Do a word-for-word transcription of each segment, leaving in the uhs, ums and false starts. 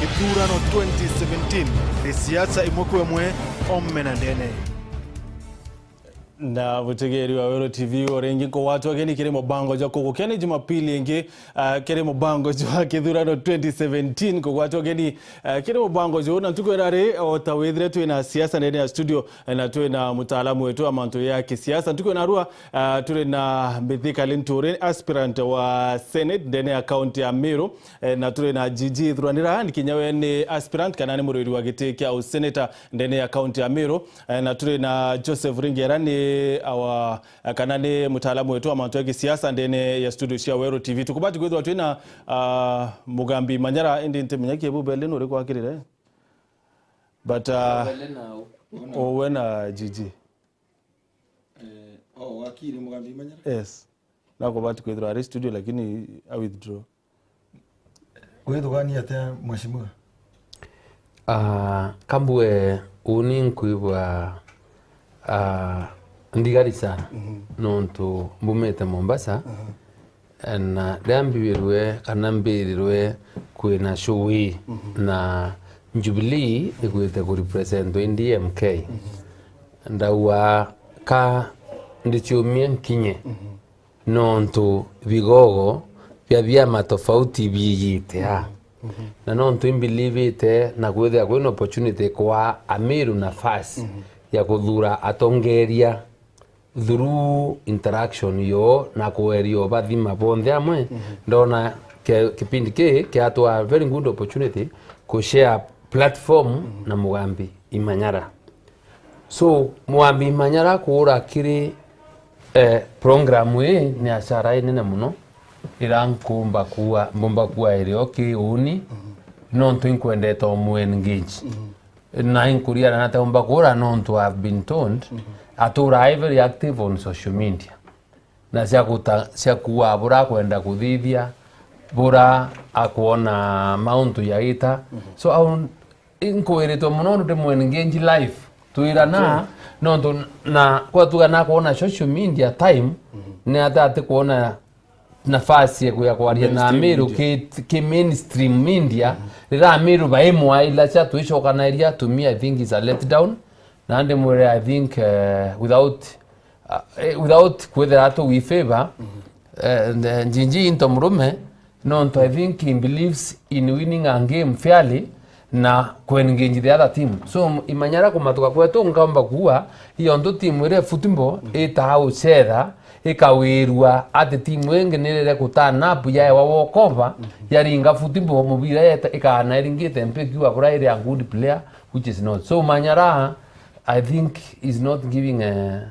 Githurano twenty seventeen ni siasa imwe kwa imwe, ome na ndene. Na mutegeri wa Weru T V, o ringi nkugwatwa ugeni kiri mubango jwa kugukia ni Jumapili ingi, ah, kiri mubango jwa kithurano twenty seventeen, nkugwatwa ugeni, ah, kiri mubango juu, na ntuku ira ri, o ta withire twina siasa ndene ya studio, eh, na twina mutaalamu wetu wa mantu ya kisiasa. Ntuku ina rua, ah, turi na Mithika Linturi, aspirant wa Senate ndene ya kaunti ya Meru, eh, na turi na Gigi Thuranira, ni kinya we ni aspirant kana ni murwiri wa giti kia useneta ndene ya kaunti ya Meru, eh, na turi na Joseph Ringera, ni awa, eh, kana ni mutaalamu wetu wa mantu ya gisiasa ndene ya studio cia Weru T V. Tukubati kwithirwa twina, ah, Mugambi Manyara, indi ntimenya kibu bele nuri kwakirire. But, ah, Bele nau. Owe na Gigi. Eh, oh, wakiri Mugambi Manyara? Yes. Nakubati kwithirwa ari studio, lakini a withdraw. Withugania atia, mheshimiwa? Ah, kambue uni nkwibwa, ah, ndigari sana. Mhm. Nontu mbumite Mombasa. Aha. Na riria mbibirwe kana mbirirwe kwina show ii, mhm, na Jubilee igwite kurepresentwa i D M K, mhm, ndauga ka ndiciumie nkinye, mhm, nontu bigogo bia biama tofauti biijite aa. Mhm. Na nontu imbelievite na kwithira kwina opportunity kwa Amiru nafasi, mhm, ya kuthura atongeria through interaction yo na kweria ubathima bonthe amwe, mhm, ndona ke-, kipindi ki kiatwa a very good opportunity ku share platform, mhm, na Mugambi Imanyara. So, Mugambi Imanyara kuura kiri, eh, program ii ni asara inene muno, ira nkumba kuua, mbumba kuua irio ki uni, mhm, nontu inkwendete umu engage. Mhm. Na inkuriana na teumba kura nontu I've been told, mhm, atura ai very active on social media. Na cia guta-, cia kuuga bura akwenda kuthithia, bura akwona mauntu yaita. Mhm. So, au, inkwiritwe muno ndi mu engage live. Twirana, okay, nontu na kwatuga na kwona social media time, mhm, ni ata ati kwona nafasi ya kuya kwaria na Mainstream Amiru media. Ki, ki mainstream media, mhm, rira Amiru baimwaila cia twicokanairia, to me, I think is a letdown. Na ndimwire, I think, eh, without, ah, eh, without kwithira tu we favor, mhm, eh, the Gigi into murume, nontu I think he believes in winning a game fairly, na ku-engage the other team. So, Imanyara kumatuka kwetu, nkaumba kuua, iyo ntu timu iria ya football, mhm, itaa ucetha, ikawirua ati timu ingi nirire ku turn up, yaewa walk over, mhm, yaringa football, mubira yeta-, ikaana iringite mpi ikiuga bura iri a good player, which is not. So, Manyara, I think, is not giving a,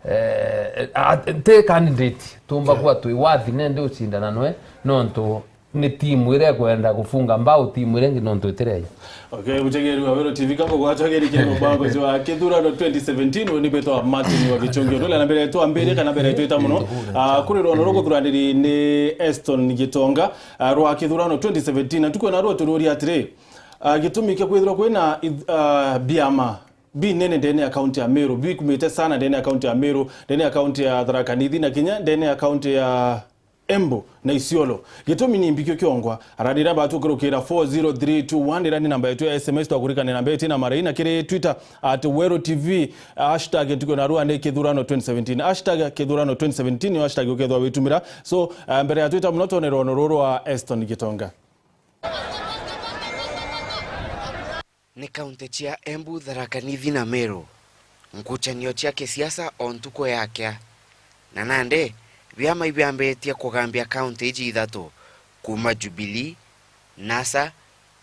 eh, a, ti candidate tumba, yeah, kuwa twi worthy nende ucindana nwe, nontu ni timu iria ikwenda kufunga mbao timu iria ingi nontu itireja. Okay, mutegeri wa Weru T V, kabo gwatwageri kiri mubango jwa kithurano twenty seventeen, uni betwa Martin wa Gichungi. Ndule na mbere twambirie kana mbere twita muno, ah, kuri rwono rukuthuraniri ni Eston Gitonga, ah, rwa kithurano twenty seventeen. Na tukwena rwo tururia atiri, ah, gitumi kia kwithirwa kwina ith-, ah, biama binene ndene ya kaunti ya Meru, bikumite sana ndene ya kaunti ya Meru, ndene ya kaunti ya Tharaka Nithi na kinya ndene ya kaunti ya Embu na Isiolo. Gitumi ni mbikio kiongwa, arani ira batu kirukira four zero three two one, ira ni namba yetu ya S M S, twakurikania namba yetu na marai, na kiri Twitter at Weru T V, hashtag ntuku na rua ni kithurano twenty seventeen, hashtag kithurano twenty seventeen, yo hashtag ukethwa witumira. So, eh, mbere ya Twitter muno, twone rwono ruru rwa Eston Gitonga. Ni kaunti cia Embu, Tharaka Nithi na Meru, ngucanio cia kisiasa o ntuku yakea. Na nandi, biama ibiambitie kugambia kaunti iji ithatu, kuuma Jubilee, NASA,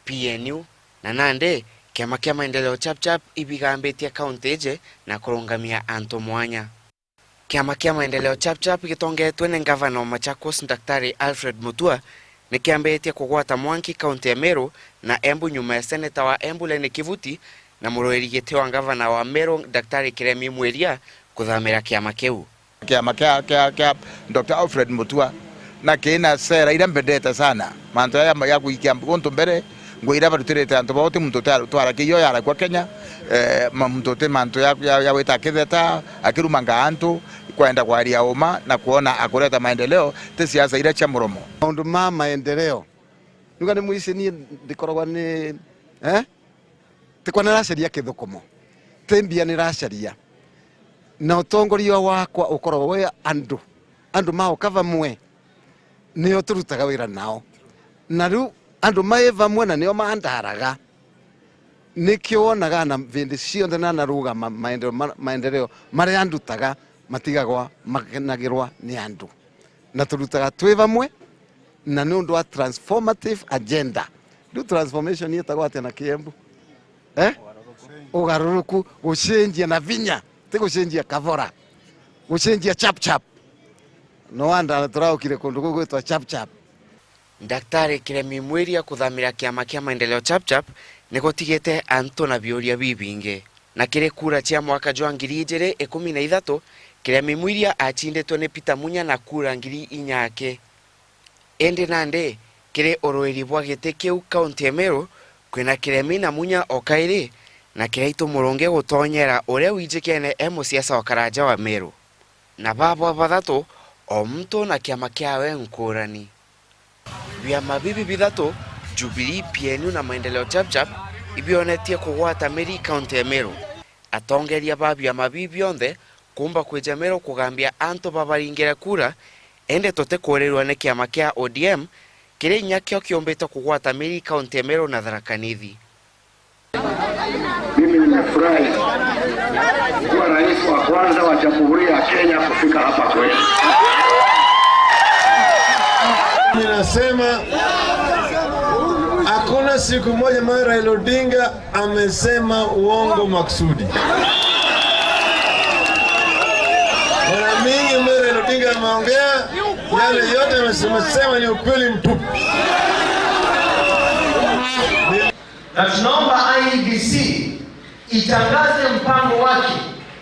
P N U, na nandi, kiama kia Maendeleo Chap Chap ibigambitie kaunti iji na kurungamia antu mwanya. Kiama kia Maendeleo Chap Chap gitongetwe ni ngavana wa Machakos, Daktari Alfred Mutua, ni kiambitie kugwata mwanki kaunti ya Meru na Embu nyuma ya seneta wa Embu Lenny Kivuti na murwiri giti wa ngavana wa Meru, Daktari Kiremi Mwiria, kuthamira kiama kiu. Kiama kia, kia, kia Doctor Alfred Mutua na kina sera iria mbendete sana, mantu aya ya, ya gwikia untu mbere, ngugi iria barutirite antu bao ti muntu utia-, utwara kiyo yarakua Kenya, eh, ma-, muntu uti mantu ya, ya, ya gwita akitheta, akirumanga antu, kwenda kwaria uma na kwona akureta maendeleo, ti siasa iria cia muromo. Maundu ma maendeleo Nuga ni mwisi nie ndikoragwa ni, eh? Tikwa niracaria kithukumo. Ti mbia niracaria. Na utongoria wakwa ukoragwo wi andu. Andu mauka vamwe, nio turutaga wira nao. Na riu andu mai vamwe na nio mandaraga. Nikio wonaga na vindi cionthe na narugama maendeleo ma-, maendeleo maria ndutaga matigagwa makenagirwa ni andu. Na turutaga twi vamwe, na ni undu wa transformative agenda. Riu transformation yetagwa atia na Kiembu? Eh? Ugaruruku, gucenjia na vinya, ti gucenjia kavora. Gucenjia chap chap. No wonder turaukire kundu gugwitwa chap chap. Daktari Kiremi Mwiria kuthamira kiama kia Maendeleo Chap Chap ni gutigite antu na biuria bibingi. Na kiri kura cia mwaka jwa ngiri ijiri ikumi na ithatu, Kiremi Mwiria acinditwe ni Peter Munya na kura ngiri inya aki. Indi nandi, kiri uruiri bwa giti kiu kaunti ya Meru, kwina Kiremi na Munya o kairi, na Kiraitu Murungi gutonyera uria wijikene e musiasa wa karaja wa Meru. Na baba bathatu, o muntu na kiama kiawe nkurani. Biama bibi bithatu, Jubilee, P N U na Maendeleo Chap Chap, ibionetie kugwata miri kaunti ya Meru. Atongeria ba biama bibi bionthe kuumba kwija Meru kugambia antu babaringire kura, indi tutikuurirua ni kiama kia O D M, kiria inya kio kiumbite kugwata miri kaunti ya Meru na Tharaka Nithi. Mimi nimefurahi kuwa rais wa kwanza wa Jamhuri ya Kenya kufika hapa kwetu. Ninasema hakuna siku moja ambayo Raila Odinga amesema uongo makusudi. Mara mingi ambayo Raila Odinga ameongea, yale yote amesema, sema ni ukweli mtupu. Na tunaomba I E B C itangaze mpango wake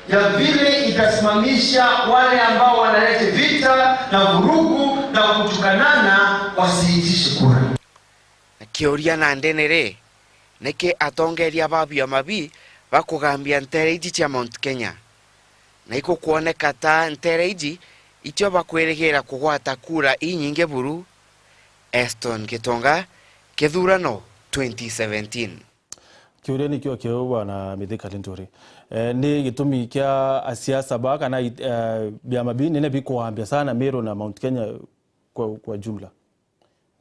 ya vile itasimamisha wale ambao wanalete vita na vurugu na kutukanana wasiitishe kura. Na kiuria nandi ni ri, niki atongeria ba biama bi bakugambia nteere iji cia Mount Kenya? Na igukwoneka ta nteere iji icio bakwirigira kugwata kura inyingi buru? Eston Gitonga, Kithurano twenty seventeen. Kiuria nikio kiu, Bwana Mithika Linturi. Eh, ni gitumi kia asiasa ba kana, eh, biama binene bikugambia sana Meru na Mount Kenya kwa, kwa jumla?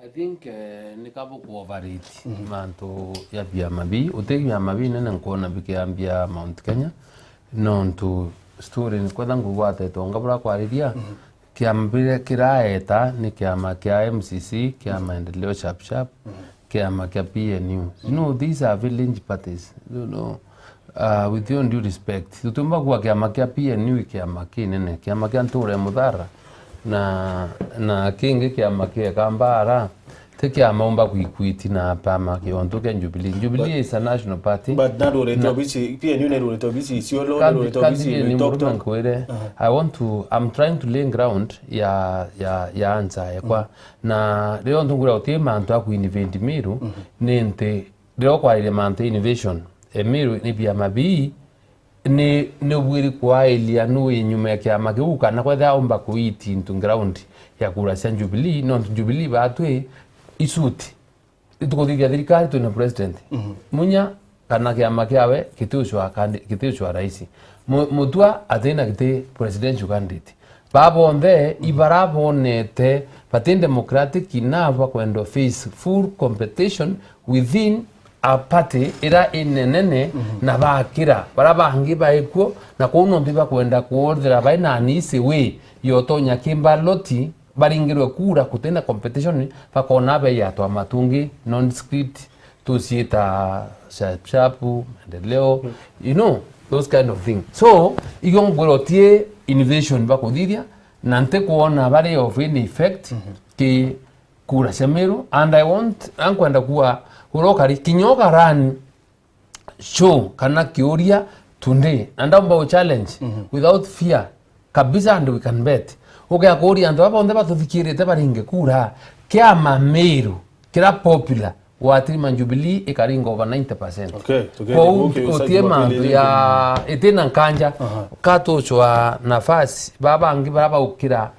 I think, eh, ni kabo ku overrate mantu ya biama bi. Uti biama binene nkwona bikiambia Mount Kenya, nontu story ni kwetha ngugwatete onga bura kwariria, kiama biria kiraeta ni kiama kia M C C, kia Maendeleo Chap Chap, kiama kia P N U. You know, these are village parties. You know, uh, with your due respect, tutiumba kuga kiama kia P N U i kiama kinene, kiama kia ntura ya Muthara, na, na kingi kiama kia Kambara, ti kiama umba kuikwiti na kiama kiontu kia Jubilee. Jubilee is a national party. But nandurite obisi, P N U nirurite obisi Isiolo, kandi, nirurite kandi obisi P N U Loitoktok. Muruma nkwire, I want to, I'm trying to lay ground ya, ya, ya answer yakwa. Na riria untu ngwira uti mantu a kuinvent Meru, ni nti riria ukwariria mantu ya innovation, e Meru ni biama bii, ni, ni ubwiri kwailia nu wi nyuma ya kiama kiu, kana kwethira umba kuiti into ground ya kura cia Jubilee, nontu Jubilee batwi isuti. Itukuthithia thirikari, twina president. Munya kana kiama kiawe gitiucwa kandi-, gitiucwa rais. Mu-, Mutua atina giti presidential candidate. Baa bonthe ibara bonete bati democratic enough bakwenda face full competition within a party ira inenene na bakira bara bangi baikuo, na kou nontu ibakwenda kuothera bai na an easy way yotonya kimbaloti, baringirwe kura, kutina competition, bakona bei ya twama tungi, non script, tuciita Sharp Sharp, Maendeleo, you know, those kind of things. So, igio ngwira uti innovation bakuthithia, na ntikwona bari of any effect ki kura cia Meru, and I want, ankwenda kuwa, urokari, kinya ukarani show kana kiuria today, na ndaumba u challenge without fear kabisa, and we can bet. Ukia kuuria antu baba bonthe batuthikirite baringe kura, kiama Meru kira popular, watirima Jubilee ikaringa over ninety percent. Okay, okay, kwou okay, utie mantu ya itina nkanja, katucwa nafasi, baba bangi bara baukira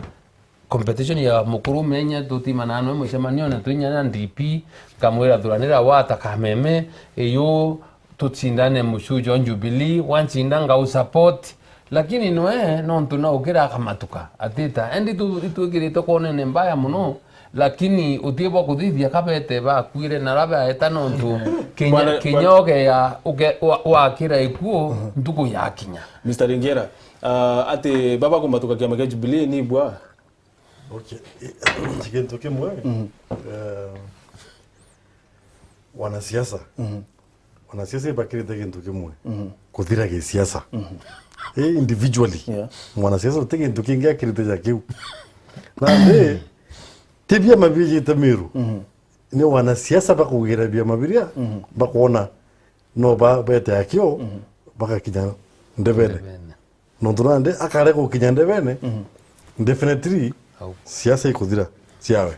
Competition ya mukuru menye, tutimana nwe mucemanio na twinya na D P, nkamwira thuranira wata kameme, iyu tucindane mucujo Jubilee, wancinda ngau support. Lakini nwe nontu na ukira akamatuka, atita, endi tu itwikirite kwonene mbaya muno, lakini utie bwa kuthithia kabete bakuire na rabaeta nontu kinya, Bwana, kinya bwana ugeya uge, wa, wakira ikuo ntuku yakinya. Mister Ringera, ah, ati baba kumatuka kiama kia Jubilee ni bwa? Okay. Kintu kimwe, eh, wanasiasa. Wanasiasa ibakirite kintu kimwe. Kuthira gisiasa. Eh, individually. Yeah. Mwanasiasa uti kintu kingi akirite ja kiu. Nandi, ti biama bijite Miru. Ni wanasiasa bakugira biama biria, bakwona no ba-, bete akio, bagakinya ndebene. Ndebene. Nontu nandi akare gukinya ndebene, definitely siasa ikuthira ciawe.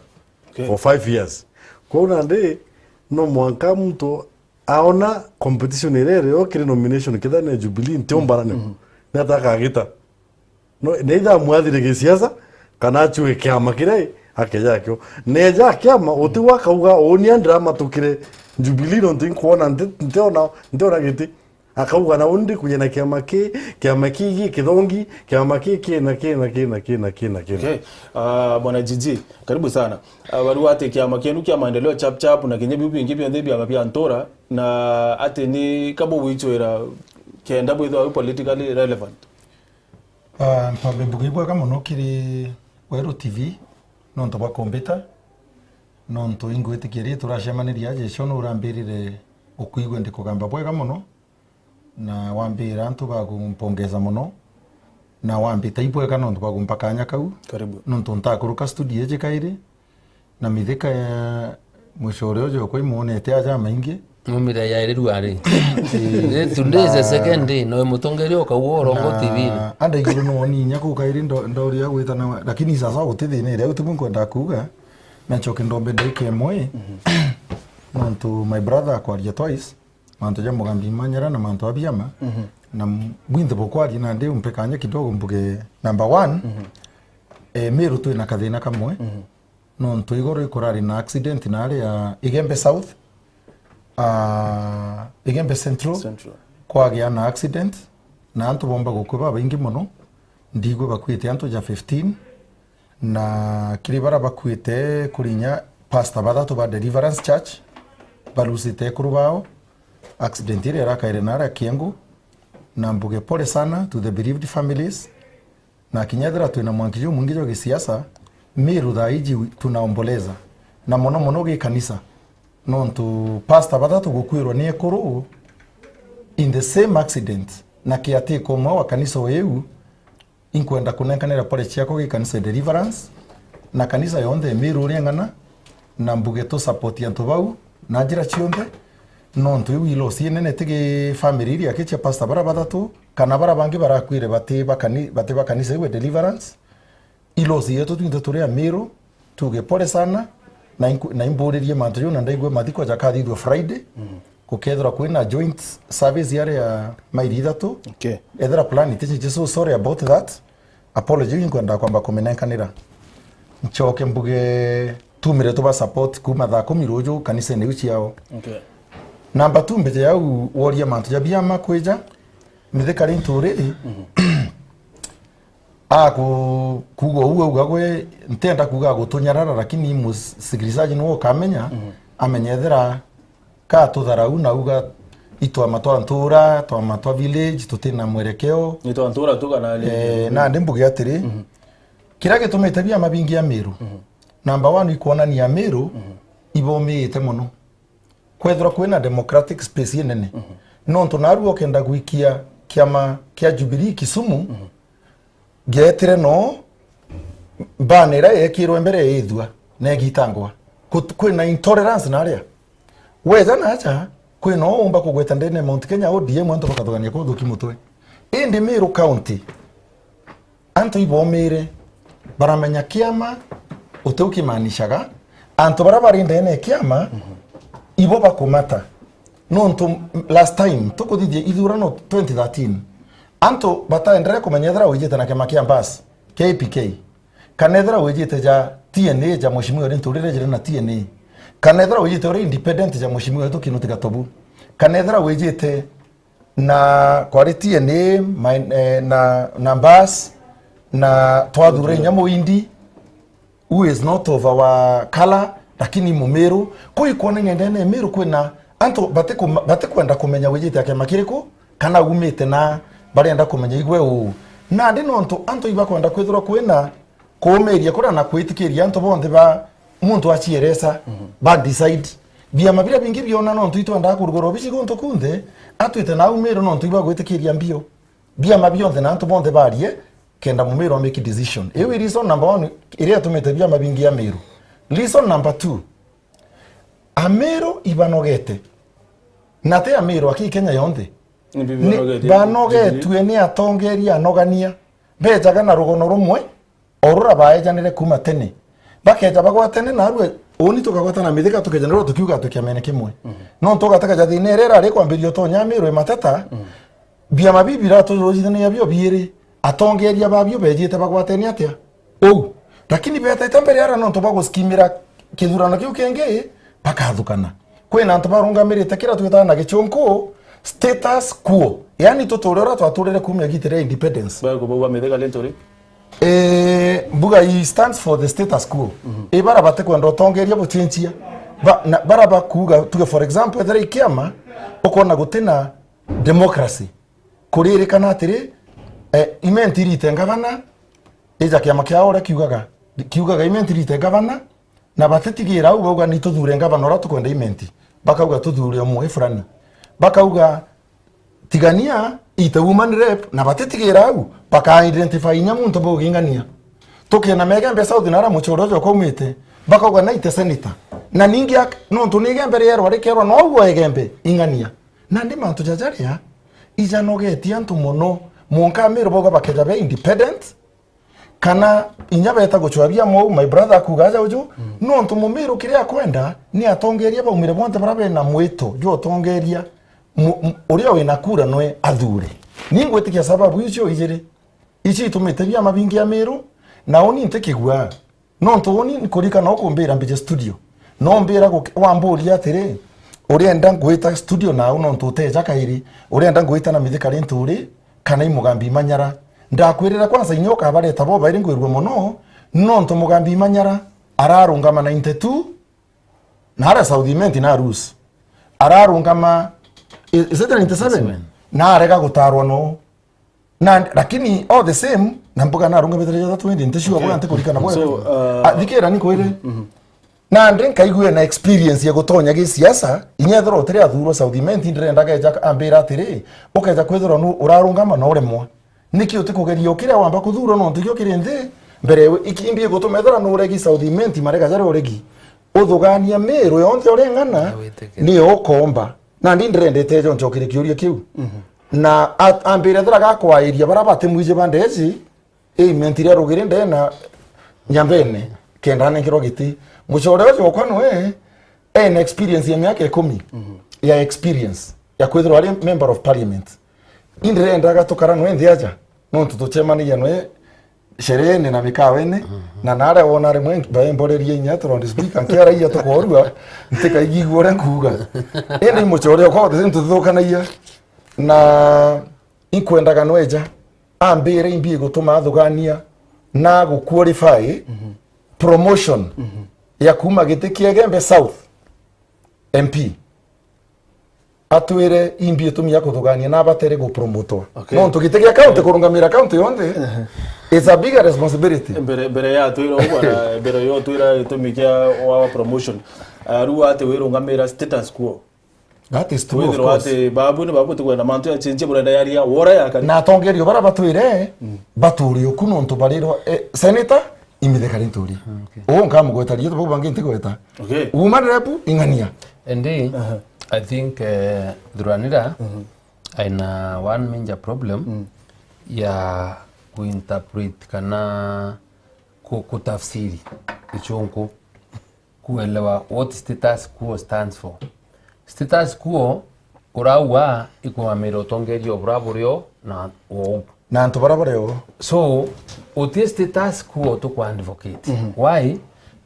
Okay. For five years. Kwou nandi, no mwanka muntu aona competition iria irio kiri nomination, kethira ni Jubilee, ntiumbana ni, ni ata akagita. No, neitha amwathire gisiasa, kana acue kiama kiria akeja akio. Neja kiama, uti wakauga, uuni ndiramatukire Jubilee nontu inkwona nti-, ntiona, ntiona giti. Akauga, na undi kuja na kiama ki, kiama ki gi kithongi, kiama ki ki na ki na ki na ki na ki na ki. Okay. Ah, Bwana Gigi, karibu sana. Ah, barua ati kiama kienu kia maendeleo chap chap na kinya biu bingi bionthe biama bia ntura, na ati ni kabu gwicwira kenda bwithwa politically relevant. Ah, mpambe mbuge ibwega mono kiri Weru T V, nontu bwa kumbita, nontu ingwitikia ri turacemaniria, Jesu nurambirire ukwigua ndikugamba bwega mono, na wambira antu bagumpongeza mono, na wambita ibwega nontu bwa gumpa kanya kau. Karibu. Nontu ntakuruka studio iji kairi, na mithika ya mucore uju okwa imwonete aja maingi. Mumira ya iriru ari. Ii, today is the second day, no mutongeria ukauga urongo T V-ini. Andaigirwe no ni inya kuu kairi ndo-, ndoria gwita na, lakini sasa guti thina iria uti nkwenda kuuga, na ncoke ndombe ndaika imwe. Nontu my brother akwaria twice, mantu ja Mugambi Manyara na mantu a biama, na m-, bwinthe bukwaria nandi umpe kanya kidogo mbuge number one, eh, Miru twina kathina kamwe, nontu igoro ikurari na accident na aria Igembe South, ah, Igembe Central, Central. Kwagia na accident, na antu bomba gukua babaingi mono, ndigwe bakuite antu ja fifteen, na kiri bara bakuite kuri inya pastor bathatu ba Deliverance Church, barusite ekuru bao, accident iria irakaire na aria Kiengu, na mbuge pole sana to the bereaved families, na kinya ethira twina mwanki jumwingi jwa gisiasa, Miru thaa iji tunaomboleza. Na mono mono gi kanisa. Nontu pastor bathatu gukwirwa ni ekuru in the same accident, na kiatika umwe wa kanisa o iu, inkwenda kunenkanira pole ciakwa gi kanisa Deliverance, na kanisa yonthe Miru uria ng'ana, na mbuge tu support antu bau na njira cionthe, nontu iu i loss inene ti gi family iria aki cia pastor bara bathatu, kana bara bangi barakuire bati ba kani-, bati ba kanisa iu e Deliverance. I loss yetu twinthe turi a Miru, tuge pole sana, na inku-, na imburirie mantu jau, na ndaigua mathiko jakathithua Friday, gukethirwa kwina joint service yaria mairi ithatu. Okay. Ethira plan itinyite, so sorry about that. Apology iu inkwenda kwamba kuminenkanira. Ncoke mbuge tumire tuba support kuma thaa kumi ruju kanisene iu ciao. Okay. Number two, mbeje yau woria mantu ja biama kwija, mithika rintu riri, a ku-, kuuga uu auga gwe, ntienda kuuga gutunyarara, lakini musikilizaji niwe ukamenya, amenye ethira ka tutharau na auga itwama twa ntura, twama twa village, tutina mwerekeo. Ni twa ntura tu kana ni Eh, nandi mbuge atiri, kiria gitumite biama bingi a Miru, number one, ikwonania Miru ibomiite mono. Kwethirwa kwina democratic space inene. Nontu narua ukenda gwikia kiama kia Jubilee Kisumu, gietire no mbana iria yekirwe mbere ithua na igitangwa. Kut-, kwina intolerance naria. Weja na aja, kwina o umba kugweta ndene Mount Kenya O D M antu bakathugania kuthuki mutwe. Indi Miru County, antu ibomire, baramenya kiama uti ukimaanishaga, antu baria bari ndene ya kiama, ibo bakumata. Nontu last time tukuthithia ithurano twenty thirteen, antu bataendere kumenya ethira wijite na kiama kia Mbas, kia A P K. Kana ethira wijite ja T N A ja Mheshimiwa Linturi Rejere na T N A. Kana ethira wijite uri independent ja Mheshimiwa wetu Kinoti Gatobu. Kana ethira wijite na kwari T N A, my, eh, na, na Mbas, na twathura inya Muindi, who is not of our color, lakini Mumiru. Kwi kwonania ndene ya Miru kwina antu batiku-, batikwenda kumenya wijite a kiama kiriku, kana umite na barenda kumenya igwe uu. Nandi nontu antu ibakwenda kwithirwa kwina kuumiria kuria na kwitikiria antu bonthe ba muntu acieresa, ba decide. Biama biria bingi biona nontu itwendaa kurugura obici guntu kunthe, atwite na aumiro nontu ibagwitikiria mbio. Biama bionthe na antu bonthe barie, kenda Mumiru a make decision. Iu i reason number one iria itumite biama bingi ya Miru. Reason number two, Amiru ibanogete. Na ti Amiru aki Kenya yonthe. Ni banogetue ni atongeria anogania. Bejaga na rugono rumwe, o rura baejanire kuma tene. Bakeja bagwatene narua, uni tukagwatana mithika tukejanirwa tukiuga twi kiamene kimwe. Nontu ugataka ja thina iria irari kwambiria utonya Amiru i mateta, biama bibi biraturucithania bio biiri, atongeria babio bejite bagwatene atia? Uu. Lakini betete mbere ara nontu bwa guskimira kithurano kiu kingi, bakathukana. Kwina antu barungamirite kira twitaga na gichunku status quo. Yani tuture uria twaturire kumia giti ria independence. Bari kubauga mithika Linturi? Eh, mbuga i stands for the status quo. Ibara batikwenda utongeria buchenchia. Ba, na, bara bakuuga, tuge for example, ethira i kiama, ukona gutina democracy. Kuririkana atiri, eh, Imenti irite ngavana, ija kiama kiao uria kiugaga, kiugaga Imenti irite ngavana, na batitigira au bauga ni tuthure ngavana uria tukwenda Imenti. Bakauga tuthure umwe fulani. Bakauga tigania ite woman rep, na batitigira au, baka identify inya muntu bauga ing'ania. Tukiena Megembe South na ara muchoro ujo kwaumite, bakauga na ite senator. Na ningi ak-, nontu ni Igembe rierwa rikerwa no au Igembe ing'ania. Nandi mantu jajaria ijanogetie antu mono, monka Amiru bauga bakeja be independent, kana inya beta guchwa biama uu, my brother akuuga aja uju, nontu Mumiru kiria akwenda ni atongeria baumire bonthe bara bena mwito jwa utongeria, mu-, mu-, uria wina kura nwe athure. Ni ngwitikia sababu icio ijiri, ici itumite biama bingi Amiru, na uni ntikigua. Nontu uni nkurikana ukumbira mbije studio. No mbira guki-, wamburia atiri, urienda ngwita studio nau nontu uteja kairi, urienda ngwita na Mithika Linturi, kana i Mugambi Manyara? Ndakwirira kwanza inya ukabareta bobairi ngwirua mono, nontu Mugambi Manyara ararungama ninety-two, na aria South Imenti na Arus. Ararungama, i-, is it ninety-seven? Ninety-seven. Na arega gutarwa no. Na, lakini all the same, na mbuga narungamite ria twenty, nti sure bwana nti kurikana bwana. So, uh, ah, thikira ni kwire. Nandi nkaigua na experience ya gutonya gisiasa, inya ethirwa utiri athurwa South Imenti, ndirenda keja ambira atiri, ukeja kwithirwa nu urarungama na uremwa. Niki utikugeria ukiria wamba kuthurwa nontu ikio kiri nthi, mbere iki imbi igutuma ethirwa nu uregi South Imenti, marega jaria uregi. Uthugania Miru yonthe uria ng'ana, ni ukomba. Nandi ndirendete ejo nchokere kiuria kiu. Na a-, ambire ethira gakwairia bara batimwiji ba ndeji, Imenti ria rugiri ndena nyambene, kenda anenkerwa giti. Muchore ucio okwa nwe, ena experience ya miaka ikumi ya experience ya kwithirwa ari member of parliament. Indirendaga tukara nwe nthi aja, nontu tuchemanagia nwe shereene na mikawene, na naria wona rimwe baemborerie inya turondi speaker, nkiaragia tukorua, ntikaigigua uria nkuuga. Indi muchore okwa the same tuthukanagia, na inkwendaga nweja, ambire imbi igutuma athugania na guqualify promotion ya kuma giti kia Igembe South M P. Atwire imbi itumi ya kuthugania na abatere gupromotwa. Okay. Nontu giti gia county, kurungamira county yonthe, it's a bigger responsibility. Mbere, mbere ya twira uguo na mbere yo twira gitumi kia wa promotion. Ah, riu ati wirungamira status quo. That is true, of course. Withirwa ati babu ni babu tikwenda mantu ya change, burenda yaria wora ya kari. Na atongeria bara batwire, bature uku nontu barirwa, eh, senator, imitheka ri nturi. Okay. Uu nkamugweta rio, bau bangi ntigweta. Okay. Woman rep, ing'ania. Indi, I think, eh, Thuranira aina one major problem ya kuinterpret kana ku-, kutafsiri gichunku, kuelewa what status quo stands for. Status quo urauga ikurungamira utongeria bura burio na wou. Na antu bara bari o. So, uti status quo tukwa advocate. Mhm. Why?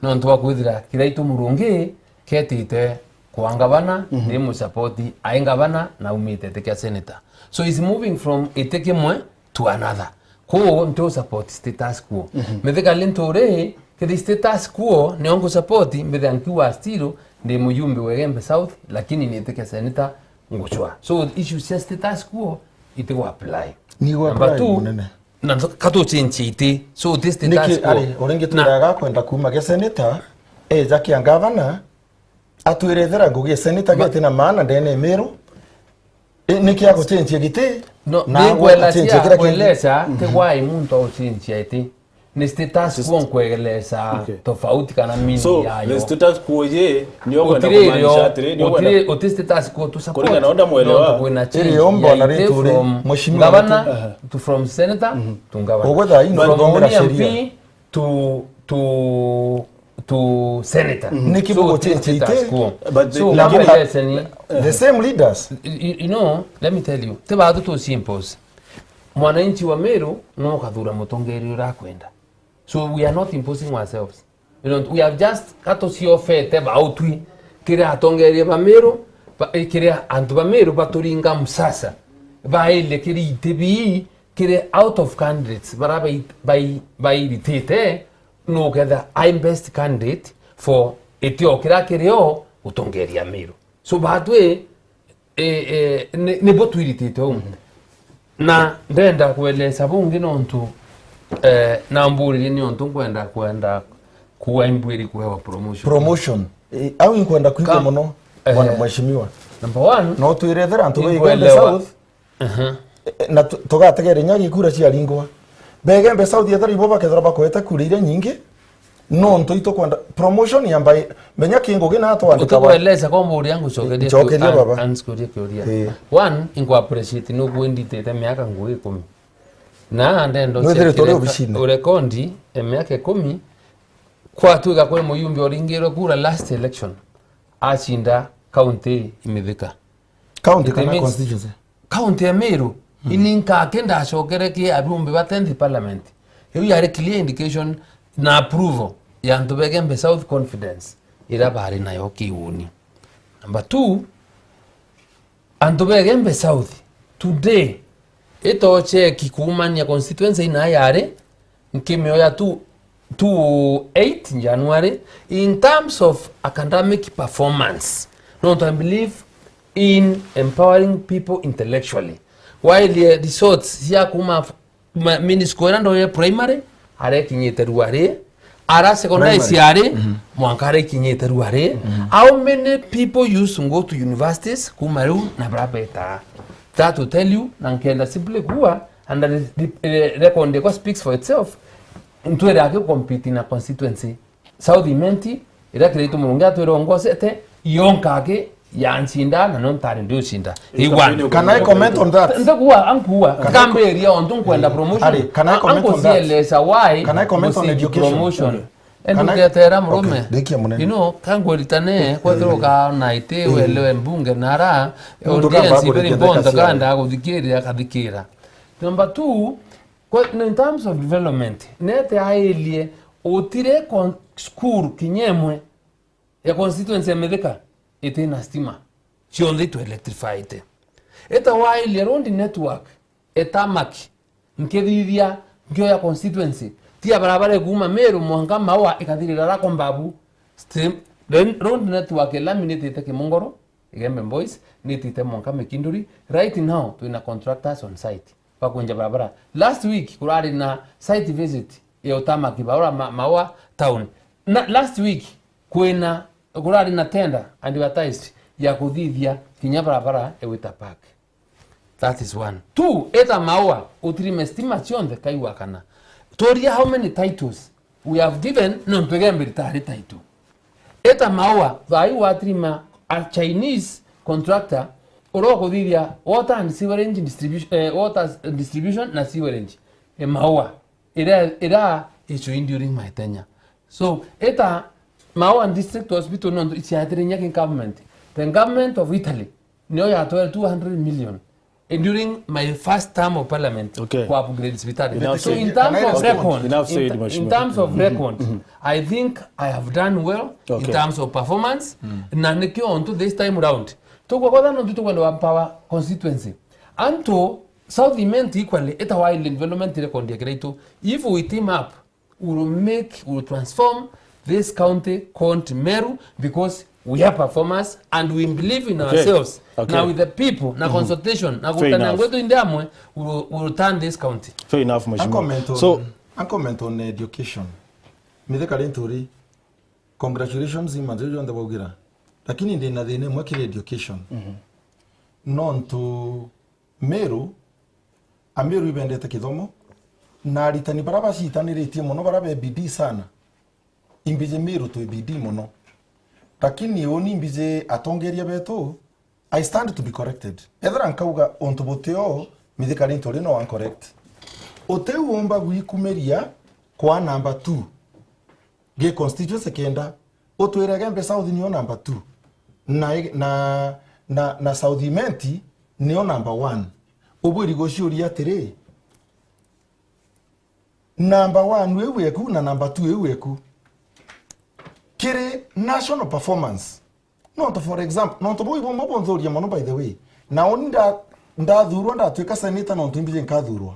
Nontu bwa kwithira Kiraitu Murungi ketite kwa ngavana, mhm, ndi mu support ai ngavana na umite iti kia senator. So, he's moving from iti kimwe to another. Kuu nti u support status quo. Mhm. Mithika li nturi, kithi status quo nio ngu support, mbithia nkiuga still ndi mujumbe wa Igembe South, lakini ni iti kia senator ngucwa. So, issues cia status quo iti gu apply. Ni gu Number apply two, munene. Na ntho-, katuchenjie iti. So, this status quo. Ari, uringi twiraga kwenda kuma gia senator, eja kia ngavana, atwire ethera ngugi ya senator geti na maana ndene ya Meru. E, niki aguchenjia giti? No, na ni ngweleza, kueleza, ti why muntu auchenjia iti. Ni status quo nkweleza tofauti kana meaning yayo. So, the status quo ye, ni okwenda kumaanisha atiri, ni okwenda. Uti status quo tu support. Kuringana na uria mwelewa. Iri ombo na rituri, mheshimiwa. Ngavana wetu. To from senator to ngavana. Ugwetha ino from M P to, to, to senator. Niki buguchenjia iti? But so, lakini, lesson, the same leaders. You, you know, let me tell you, ti bathu tu simples. Mwananchi wa Meru no ukathura mutongeria uria akwenda. So we are not imposing ourselves. You know, we have just, katuciofete bautwi, kiria atongeria ba Meru, ba, eh, kiria antu ba Meru baturinga msasa, baile kiri iti bii, kiri out of candidates, bara bai-, bai-, bairitite, nuketha ai best candidate for itio kiria kirio gutongeria Meru. So batwi, e, e, ni, nibo twiritite uu. Mhm. Na ndenda kueleza bungi nontu, eh, namburirie niontu nkwenda, kwenda kuwa imbwiri kuewa promotion. Promotion. E, au inkwenda kwigua muno, eh, bwana mheshimiwa. Number one, no twirethera antu ba Igembe South. Aha. E, na tu-, tugategera inya gikura ciaringwa. Ba Igembe South ethera ibo bakethira bakwete kura iria nyingi, nontu itukwenda promotion ya mbai, menya ki ngugi na twandika ba. Utukueleza kwa mburia ngucokerie ncokerie kiuria, baba. Ansikurie kiuria. Ii. One, ingu appreciate nuku inditite miaka ngugi ikumi. Na ndenda urekondi e miaka ikumi, kwatuika kwi muyumbe uringirwe kura last election, acinda county imithika. County kana constituency? County ya Meru, mm, ini nkake ndacokere ki abumbe ba tenth parliament. Iu yari clear indication na approval ya antu ba Igembe South confidence ira bari nayo kiuni. Number two, antu ba Igembe South today itocheki kuumania constituency ina yari nkimioya tu two eight January in terms of academic performance. Nontu I believe in empowering people intellectually. Waelie results cia kuma f-, ma-, mini school ira ndoye primary, arekinyite ruari, ara secondary ciari, mhm, mwanka arekinyite ruari. Mhm. How many people used to go to universities kuma riu na bara beta? That will tell you, na nkenda simply kuwa, and the, the, eh, record ndikwa speaks for itself. Ntwire aki compete na constituency South Imenti, iria Kiraitu Murungi atwire ongosete, yonka aki yancinda, na no ntari ndiucinda. Igwan. Can I comment on that? Ntakuwa, ankuwa. Can I co- Nkambiria ontu nkwenda promotion. Ari, can I comment on that? Ankucieleza why. Can I comment on education? Promotion. Can I? Endu getera murume. Okay, thank you, munene. You know, kangweritane, kwethirwa ukaona iti, eh, welewe mbunge nara, audience very important, kanda guthikirira, akathikira. Number two, Kwa, in terms of development, nete airie utire con-, school kinya imwe ya constituency ya Mithika itina stima, cionthe itu electrified. Eta wairie road network, etamaki, nkithithia, nkioya constituency, tia barabara ikuma Meru mwanka Maua ikathirira Rako Mbabu, stream, then road network elaminatite Kimongoro, Igembe Boys, nitite mwanka Mikinduri. Right now, twina contractors on site. Bakwenja barabara. Last week, kurari na site visit ya utamaki barabara ma-, Maua town. Na last week, kwina, kurari na tender advertised ya kuthithia kinya barabara ya Wita Park. That is one. Two, eta Maua, utirime stima cionthe kaigwa kana. Turia how many titles we have given, nontu Igembe ritari title. Eta Maua, thai watirima a Chinese contractor, uria ukuthithia water and sewerage distribution, eh, water distribution na sewerage. E Maua, ira, ira icuindi uring maitenya. So, eta Maua District Hospital nontu iciatire inya ki government. The government of Italy, nio yatwere two hundred million. During my first term of parliament, Okay. kwa upgrade cibitari. Enough So said. in terms Can I of respond? record, Enough said, in, Mheshimiwa. in terms of record, I think I have done well in Okay. terms of performance. Na nikio ontu this time round tukwagotha nontu tukwenda wa empower constituency. Antu South Imenti equally ita wide development record ya kiraitu. If we team up, we will make, we will transform this county called Meru because we are performers and we believe in Okay. ourselves. Okay. Na with the people, na consultation, na Fair kutana enough. Ngwetu Indiamwe, we will, we will turn this county. Fair enough, A Mheshimiwa. comment on, So, a comment on education. Mithika Linturi, congratulations, manzi jonthe baugira. Lakini ndina thina imwe kiri education. Nontu Meru, Ameru ibendete kithomo, na aritani bara bacitaniritie mono, bara be bidii sana. Imbiji Meru twi bidii mono. Lakini uni imbiji atongeria betu, I stand to be corrected. Ethira nkauga untu buti o, Mithika Linturi no uncorrect. Utiu umba gwikumiria kwa number two. Gi constituency kenda, utwire Igembe South nio number two. Na, na, na, na South Imenti nio number one. Ubwiri guciuria atiri, number one iu eku na number two iu eku. Kiri national performance. Nontu, for example, nontu buu ibumwe bunthuria mono, by the way. Na uni nda-, ndathurwa, ndatuika senator nontu imbiji nkathurwa.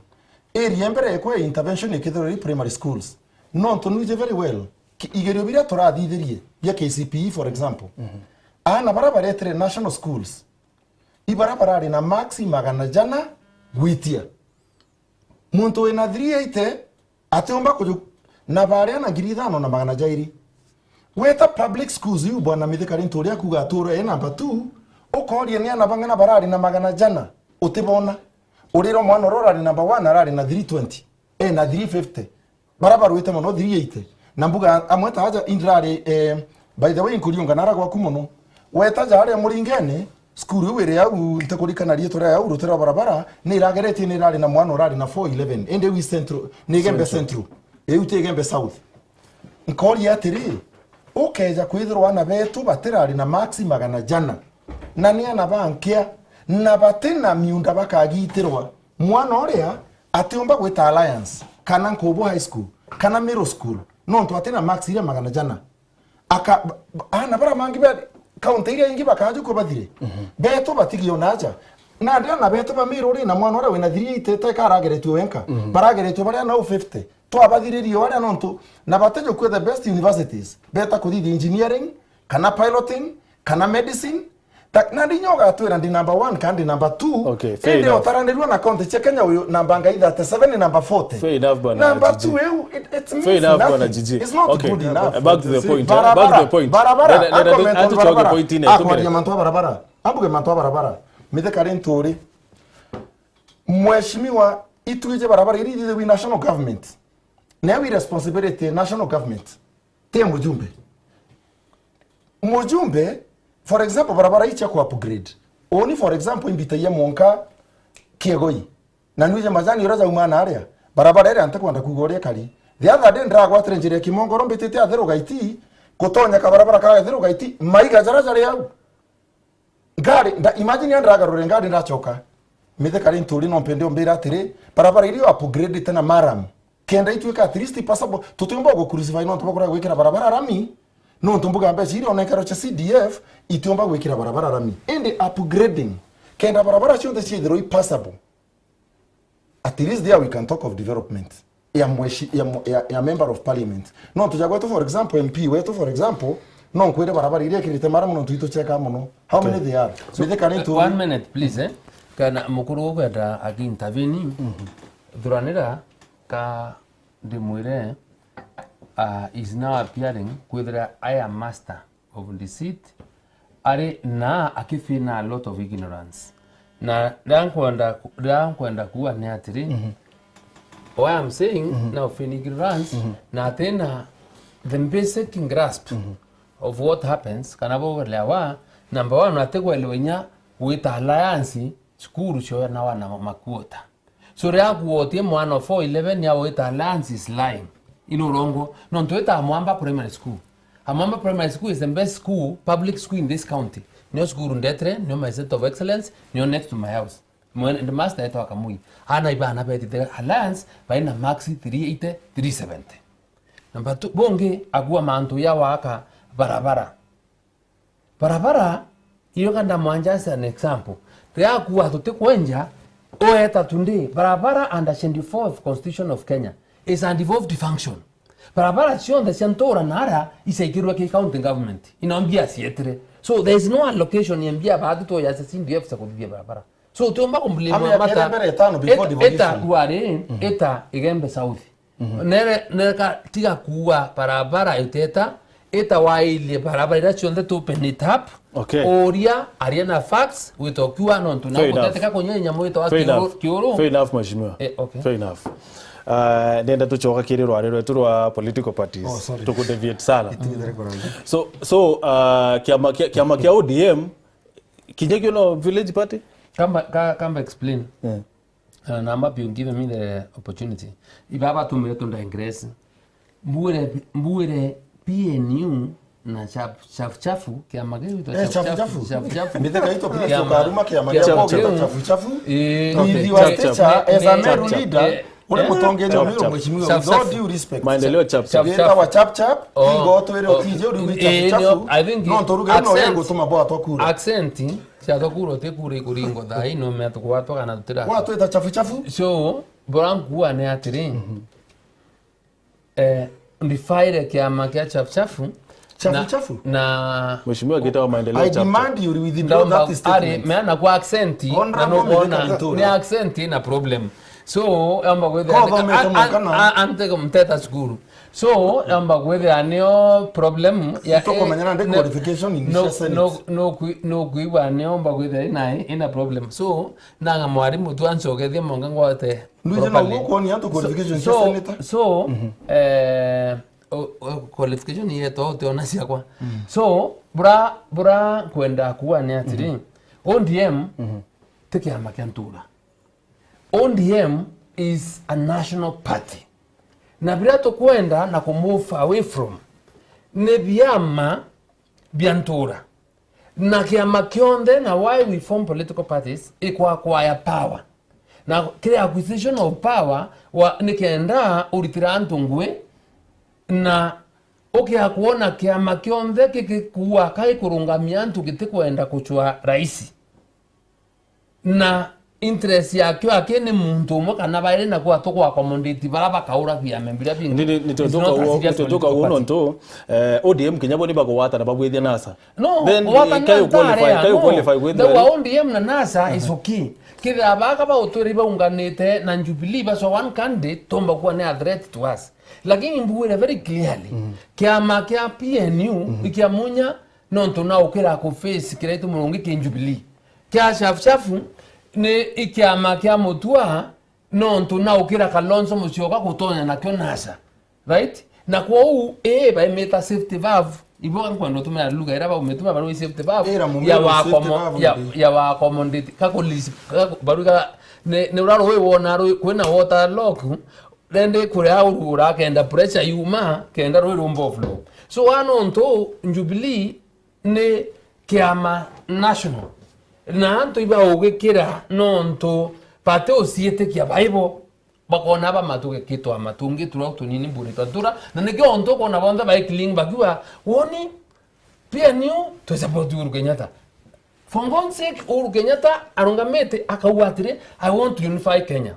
Area mbere ekwe intervention ikithirwa iri primary schools. Nontu nwiji very well. Ki-, igerio biria turathithirie bia K C P E, for example. Aana bara baretire national schools, ibara barari na marks magana jana gwitia. Muntu wina three eighty atiumba kuju-, na baria na ngiri ithano na magana jairi. Weta public schools iu, bwana Mithika Linturi akuga atura e number two, ukoria ni ana bang'ana barari na magana jana, utibona. Urira mwana uria urari number one arari na three twenty, e na three fifty. Bara barwite mono three eighty. Na mbuga amwe ta aja indirari, eh, by the way, nkuriunga nara gwaku mono. Weta ja aria Muringene, cukuru iu iri au, ntikurikana riitwa ria au, ruti rwa barabara, ni irageretie ni irari na mwana urari na four eleven. Indi iu i Central, ni Igembe Central. Iu ti Igembe South. Nkoria atiri, ukeja kwithirwa ana betu batirari na marks magana jana, na ni ana ba nkia, na bati na miunda bakagitirwa, mwana uria atiumba gwita Alliance, kana Nkubu High School, kana Middle School, nontu ati na marks iria magana jana. Aka, ba-, ana bara mangi be, kaunti iria ingi bakaju kubathire. Betu batigiona aja. Na ndi ana betu ba Meru ri, na mwana uria wina three eighty te karageretue wenka. Barageretue baria nau fifty. Twabathiririe aria nontu, na batijukue the best universities. Beta kuthithia engineering, kana piloting, kana medicine. Ta-, na ndi nyoga atwira ndi number one, kana ndi number two. Okay, fair Indi enough. Utaranirua na county cia Kenya uyu, namba ngai thirty-seven ni number forty. Fair enough, bwana Number Gigi. two, iu, it, it means Fair enough, bwana nothing. Gigi. It's not Okay. Good enough. Back to the point, eh? Barabara, Back to the point. barabara, Let, let, a comment let, on tucoke barabara. Point ine, Akwaria tumire. mantu a barabara. Ambuge mantu a barabara. Mithika Linturi. Mheshimiwa, itwije barabara iri thithe wi national government. Nayo i responsibility ya national government. Ti ya mujumbe. Mujumbe, for example, barabara icia ku upgrade. Uni, for example, imbitagia mwanka Kiegoi. Na nwije majani uria jauma na aria. Barabara iria ntikwenda kuuga uria ikari. The other day ndiragwatire njira ya Kimongoro mbitite Athiru Gaiti, gutonya kabarabara ka Athiru Gaiti, maiga jaria jari au. Ngari, nda, imagine ya ndiragarure ngari ndachoka. Mithika Linturi no mpende umbira atiri, barabara iria upgrade te na maram. Kenda itwika at least passable, tutiumba gu crucify nontu bakuria gwikira barabara rami, nontu mbuga mbeca iria ona ikaro cia C D F itiumba gwikira barabara rami. Indi upgrading, kenda barabara cionthe ciithirwe i passable. At least there we can talk of development. Ya mweshi-, ya mwe-, ya, ya member of parliament. No tuja gwetu, for example, M P wetu, for example, no nkwire barabara iria ikirite mara muno ntu itucheka muno. How many they are? So, Mithika Linturi. One minute, please, eh? Kana mukuru ukwenda aki intervene, thuranira ka ndimwire, uh, is now appearing kwithira I am master of deceit, ari na akifina a lot of ignorance. Na ria nkwenda, ria nkwenda kuuga ni atiri, why I'm saying now fina ignorance, na atina the basic grasp of what happens, kana bo uelewa, number one, ati kuelewa inya gwita alliance, cukuru cio na wana makuota. So, riria akuotie mwana o four eleven ya wita alliance is lying. Ino urongo. Nontu wita Amwamba Primary School. Amwamba Primary School is the best school, public school in this county. Nio cukuru ndetere, nio my center of excellence, nio next to my house. Mwene, the master etwa Kamui. Ana ibana betite Alliance, baina marks three eighty, three seventy. Namba two, bungi akua mantu ya waka barabara. Barabara, iyo kanda mwanja as an example. Riakua tutikwenja, oeta tundi, barabara under twenty-fourth Constitution of Kenya is a devolved function. Barabara cionthe cia ntura nara isaikirwe ki county government. Ino mbia cietire. So there is no allocation ya mbia baati tu ya C D F cia kuthithia barabara. So utiumba kumblame Amia Mata. Kere mbere etano before Eta, eta devolution. Wari, eta Igembe South. Nere, nere ka tiga kuua barabara iteta, eta wailie barabara iria cionthe tu open it up. Okay. Uria aria na facts, wita ukiuga nontu na Fair enough. Guteteka kunyia nyamu wita wa Fair kiuru, enough. Kiuru. Fair enough, mheshimiwa. Eh, okay. Fair enough. Ah, ndenda tucoka kiri rwari rwetu rwa political parties. Oh, sorry. Tukudeviate sana. Itigithire kuranga. So, so, ah, kiama kia, kiama kia O D M, kinya kio no village party? Kamba, ka-, kamba explain. Yeah. Uh, na I'm happy you giving me the opportunity. Ibaba tumire tu digress. Mbwire, mbwire P N U na chafu, chafu, chafu, kiama kiu gitwa Eh, chafu, chafu, chafu. Chafu, chafu. Mithika itu pia Kiama. Tukaruma kiama Chafu, kia chafu. Bogi chafu. Chafu. Eh, Mwithi okay. Wa Chafu, stature, chafu. As a Meru Chafu, chafu. Leader, Eh, uri eh. Mutongeria Chafu, Meru chafu. Mheshimiwa, Chafu, with all chafu. Due respect. Maendeleo chafu, chafu. Chafu, Wira chafu. Wa chap chap, Oh, kigo twire oh. Utije uri wi Eh, chafu, no, chafu. I think No, ntoruge no accent, yegutuma bwatwa kura. Accent, Ciathwa kura uti kura ikuringwa thaa ino mea tukugwatwa kana tutira. Gwatwita chafu chafu. So, bora nkuua ni atiri, eh, ndifaire kiama kia chafu chafu. Chafu na, chafu? Na Mheshimiwa Gita wa maendeleo I chapter. Demand you withdraw Ndaomba that statement. Ari, mea na kwa accent, na Honorable nukwona, Mithika Linturi. Ni accent na problem. So, amba gwithira Ko thomete a-, a-, mwanka na a-, ante kumteta cukuru. So, amba gwithira nio problem ya Tukumenyana ndi no, qualification in no, the Senate. No, no, kui-, no kuigua nio amba gwithira ina, ina problem. So, nanga mwarimu tu ancokerie mwanka ngwate Ndwije na properly. Uguo kuonia antu So, qualification cia so, senator? So, eh, o, o, qualification yeto utiona ciakwa. So, bura, bura nkwenda kuuga ni atiri, O D M ti kiama kia ntura. O D M is a national party. Na biria tukwenda na ku move away from ni biama bia ntura. Na kiama kionthe, na why we form political parties, i kwa acquire power. Na kiri acquisition of power wa, ni kenda uritira antu ngui, na ukia kwona kiama kionthe kigikuua kai kurungamia antu gitikwenda kucwa raisi. Na interest yakio aki ni muntu umwe kana bairi, na kwa tuku accommodate bara bakaura biama biria bingi. Ni, ni, ni It's not a tutuka uo, serious ni tutuka political uo party. Nontu, eh, O D M kinya bo ni bagwata na babwithia NASA. No, Then, gwata eh, kayo na qualify, ntare, kayo no. Qualify with Thau wa very O D M na NASA is okay. Kethira baka ba utwiri baunganite na Jubilee baco one candidate, tomba kuwa ni a threat to us. Lakini mbugwire very clearly, kiama kia P N U ikia munya nontu na ukira ku face kiria itu murungi ki Jubilee. Kia Shafu Shafu ni ikiama kia Mutua nontu na ukira Kalonzo Musyoka gutonya nakio NASA. Right? Na kwou, ii, baimita safety valve. Ibo nkwenda utumira lugha ira baumituma barui safety valve. Ira mumira ya wa safety accommod-, valve ya, ndi. Ya wa accommodate, ka ku lis-, ka ku-, baruga, ni, ni ura rui wona rui, kwina water lock, rendi kuria uru urakenda pressure yuma, kenda rui rumba flow. So, wa nontu Jubilee ni kiama national. Na antu ibaugikira nontu bati uciitikia baibo. Bakona ba matuge kitwa matungi tura tunini mburi twa tura, na nikio ontu ukona bonthe bai cling bakiuga, woni, P N U, twi support Uhuru Kenyatta. For God's sake, Uhuru Kenyatta arungamite akauga atiri, "I want to unify Kenya."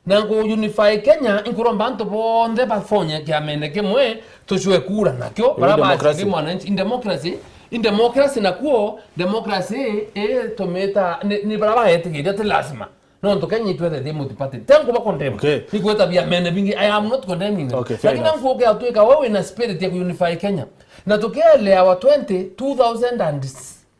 Na ngu unify Kenya, inkuromba antu bonthe bafonye kiamene kimwe, tucwe kura nakio, Ii bara democracy. Baciri mwananchi, in democracy, in democracy nakuo, democracy, ii, tumita, ni, ni bara baetikiria, ti lazima. Nontu Kenya itwethe thi multiparty. Te nkuba condemn. Okay. Ni kweta biamene bingi. I am not condemning them. Okay, fair enough. Lakini nkuke atwika we wina spirit ya unify Kenya. Na tukielea wa twenty, two thousand and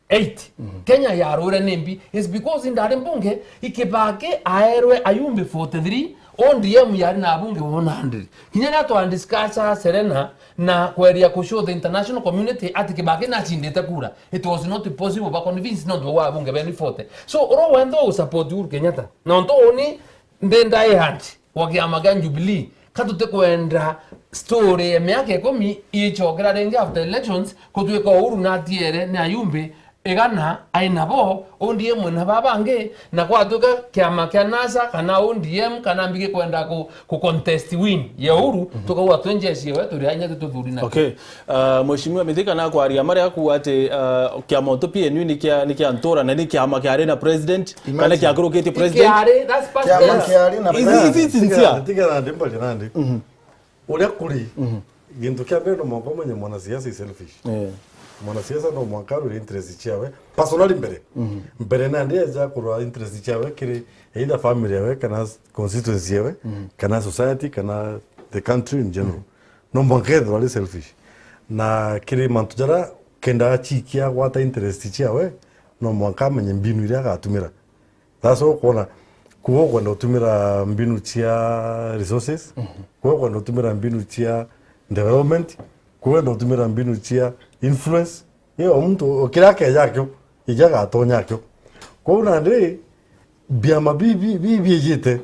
eight, Kenya yarwire ni mbi. It's because ndari mbunge, i Kibaki aerwe ayumbe forty-three, O D M yari na abunge one hundred. Kinya na twa discuss Serena, na kweria ku show the international community ati Kibaki nacindite kura. It was not possible ba convince nontu wa abunge beni forty. So, uro wenthe u support Uhuru Kenyatta. Nontu uni ndi die hard wa kiama kia Jubilee. Ka tutikwenda story ya miaka ikumi ichokera ringi after elections, kutwika Uhuru natiere ni ayumbe igana ai nabo, O D M na baba bangi, na gwatuika kiama kia NASA kana O D M kana mbi gikwenda ku, ku contest win ya Uhuru, tukauga twi njeshi ewe, turi ainya tututhuri na. Okay. Uh, Mheshimiwa Mithika nakwaria maria akuuga ati, uh, kiama untu P N U ni kia, ni kia ntura na ni kiama kiari na president, kana imagine, kiakurukitie president. Kiari, that's past tense. Kiama kiari na president. Is it sincere? Tiga, tiga nandi, mbali nandi. Uria kuri, gintu kia mbere no mwanka umenye mwanasiasa is selfish. Eh. Mwanasiasa no mwanka arore interest ciawe personally mbere. Mbere nandi eja kurora interest ciawe kiri either family yawe, kana constituency yawe, kana society, kana the country in general. No mwanka ethirwa ari selfish. Na kiri mantu jaria kenda achikia gwata interest ciawe, no mwanka amenye mbinu iria agatumira. That's why ukwona kuo ukwenda utumira mbinu cia resources, kuo ukwenda utumira mbinu cia development, kuo ukwenda utumira mbinu cia influence. Iyo muntu o kiria akeja akio, ija agatonya akio. Kwou nandi, biama bi, bi, bi, biijite.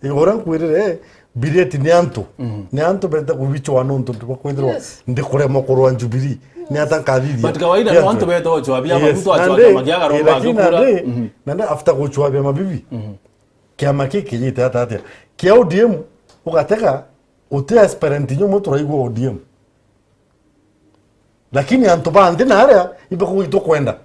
Uria nkwirire, bireti ni antu. Ni antu berete kubichwa nontu bwa kwithirwa ndikuremwa kurwa Jubilee. Ni ata nkathithia? But kawaida no antu beta uchwa biama, yes, mtu achwa nandi, kiama kia Karomba lakini akikura. Nandi, nandi after guchwa biama bibi, kiama kiki kijite ata atia? Kia O D M, ugatega, uti aspirant inya umwe turaigua O D M. Lakini antu ba nthi na aria ibakuga itukwenda.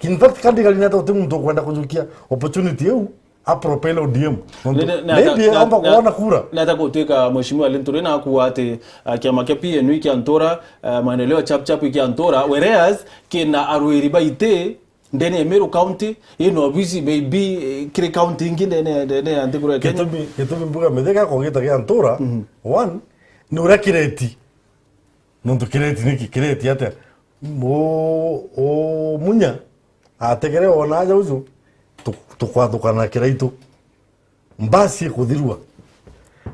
In fact, kathigari ni ata uti muntu ukwenda kujukia opportunity iu, a propel O D M? Nontu maybe aumba kwona kura. Nata gutwika Mheshimiwa Linturi na akuuga ati, uh, kiama kia P N U ikia ntura, uh, maendeleo chap chap ikia ntura, whereas kina arwiri baiti ndene ya Meru County, ina obisi maybe, eh, kiri county ingi ndene, ndene ya nthi kuru ya Kenya. Gitumi, gitumi mbuga Mithika kogita gia ntura, one, ni uria kireti. Nontu kireti niki? Kireti atia? Mu-, u-, Munya ategere ona aja uju, tu-, tukwathukana Kiraitu. Mbasi ikuthirua.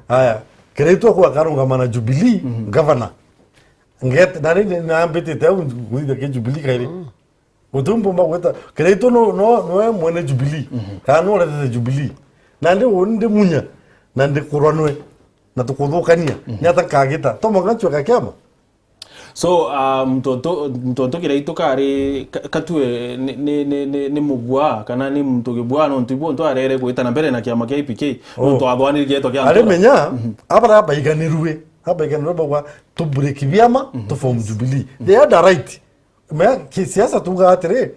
Aya, Kiraitu aku akarungama na Jubilee, governor. Nget-, na ni, ni, nambitite au kuthithia ki Jubilee kairi. Guti muntu umba gwita, Kiraitu no, no, noe mwene Jubilee. Kana no uretete Jubilee. Nandi uni ndi Munya, na ndikurwa nwe, na tukuthukania. Ni ata nkagita? To mwanka ncweka kiama? So, uh, muntu untu, muntu untu Kiraitu kari, ka-, katue ni, ni, ni, ni, ni mugwa, kana ni muntu kibwa, nontu ibu untu arere gwita na mbere na kiama kia I P K, nontu athwanirie gietwa kia ntura. Ari menya, abara baiganirue, abaiganirue bagwa, tu break biama, tu form Jubilee. They had a right. Mea, kisiasa tuuga atiri,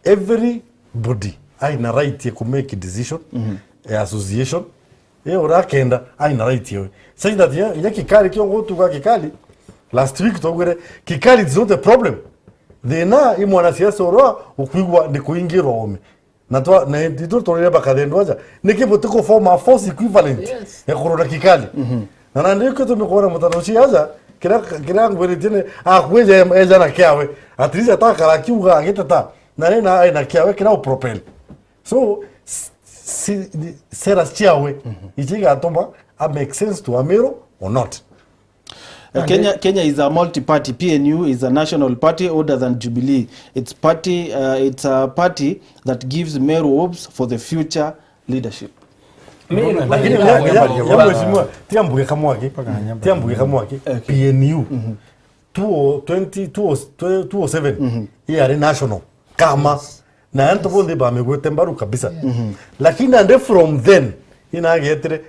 everybody aina right ya ku make decision, ya association, ya uria akenda, aina right yawe. Such that ya, ya Kikali, kio ngutuga Kikali, last week twaugire, Kikali is not the problem. Thina i mwanasiasa uria ukwigua ni kuingirwa ome. Na twa, na itu turire bakathendwa aja. Niki buti ku form a force equivalent ya kurora Kikali? Na, na ndio kitu mikuona mutano ucio aja, kira, kira ngwiritie ni, akwija em-, eja na kiawe. At least atakara akiuga agiteta. Na ni na, na kiawe kira u propel. So, s-, si, ni, sera ciawe, ici igatuma a make sense to Amiru or not. Uh, Kenya, Kenya is a multi-party. P N U is a national party older than Jubilee. It's party, uh, it's a party that gives Meru hopes for the future leadership. Lakini ya, ya, ya mheshimiwa, tia mbuge kamwaki. Tia mbuge kamwaki. P N U. Two oh, twenty, two oh, two oh seven. Iyari national. Kama. Na antu bonthe bamigwete mbaru kabisa. Lakini nandi from then, inagetire,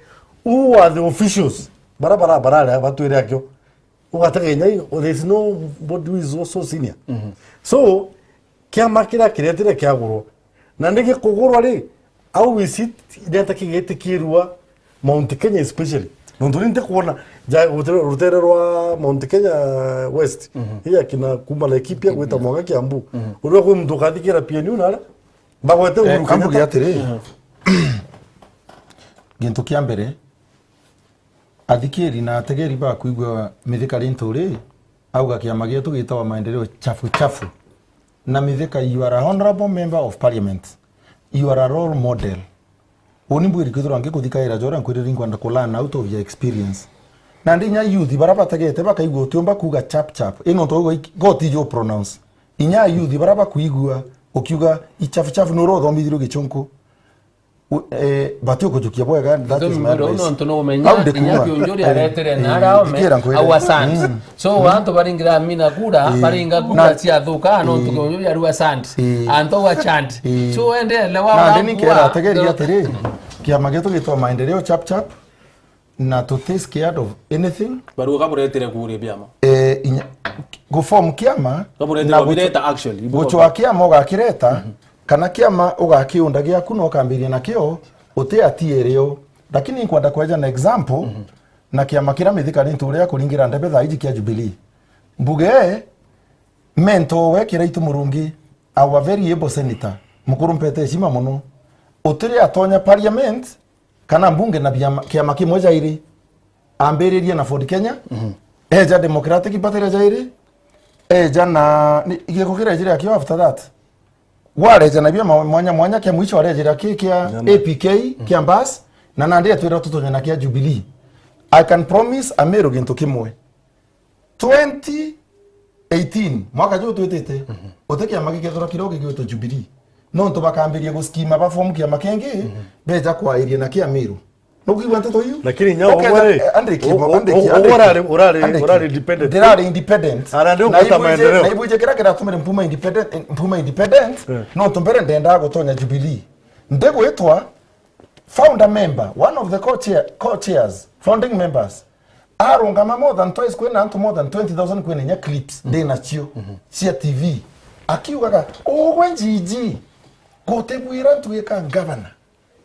who are the officials? Bara, bara, bara, batwire akio. Ugatega inya, there is nobody who is also senior. So, kiama kiria kiretire kiagurwa. Na niki kugurwa ri, how is it, ni ata kigetikirua Mount Kenya especially? Nontu ni ntikwona, ja, rutere, rutere rwa Mount Kenya West, iya kina kuma Laikipia gwita mwanka Kiambu. Uria kwi muntu ukathikira P N U na aria, bagwete Uhuru Kenyatta. Eh, kambuge atiri, gintu kia mbere, athikiri na ategeri bakwigua Mithika Linturi auga kiama gietu gitawa Maendeleo chafu chafu. Na Mithika, you are a honourable member of parliament. You are a role model. Uni mbwiri kwithirwa ngikuthikaira jora nkwiriri nkwenda ku learn out of your experience. Na ndi nya youth bara bategete bakaigua utiumba kuuga chap chap. Ino ntu uigua ik-, goti jo pronounce. Inya youth bara bakuigua ukiuga i chafu chafu nuru uthomithirwe Gichunku. U-, eh, bati ukujukia bwega, that is my advice. Nontu no umenya Au ndi kinya kuuma. Kiunjuri Eh, aretere eh, na ara ome, ndikira nkwire. Au asante. Mm. So, antu baringira mina kura, Eh. baringa kura Na cia thuka, nontu Eh. Kiunjuri aru asante. Eh. Antu au asante. Eh. So, ende elewa Na ndi ninkera ategeria atiri, kiama gitu gitwa Maendeleo Chap Chap, na tuti scared of anything. Baruga buretere kure biama. Eh, inya, guform kiama, Kaburetere na wa bireta actually, ibu gucwa baba. Kiama ugakireta, kana kiama ugakiunda giaku na ukambiria nakio, uti ati irio. Lakini nkwenda kweja na example, na kiama kiria Mithika Linturi akuringira ndebe thaa iji kia Jubilee. Mbuge, mentor we Kiraitu Murungi, our very able senator, mukuru mpete heshima mono. Utiri atonya parliament, kana mbunge na biama, kiama kimwe jairi. Ambiririe na Ford Kenya, eja Democratic Party ria jairi, eja na, ni, giiko kirejire akio after that. Wareja na biama mwanya mwanya, kia mwisho areja ki kia A P K, kia Mbas, na nandi atwira tutonye na kia Jubilee. I can promise Amiru gintu kimwe. Twenty eighteen, mwaka juu twitite, uti kiama gikethirwa kiria gigwitwa Jubilee. Nontu bakambiria guskima ba form kiama kingi, beja kwairia na kia Amiru. Nukwigua nteto iu? Lakini nya Uketha-, ugwe ri, eh, andiki, u-, u-, andiki, u-, andiki. Urari, urari, Andiki. Urari independent. Ndirari independent. Ara ndio Na kweta ibwije-, maendeleo. Na ibwije kiria kiratumire mpuma independent, mpuma independent, Eh. Nontu mbere ndendaga gutonya Jubilee. Ndigwitwa founder member, one of the co-chair, co-chairs, founding members, arungama more than twice, kwina antu more than twenty thousand kwina inya clips, ndi nacio, cia T V. Akiugaga, "Ugwe Njiji, gutibwira ntuika governor,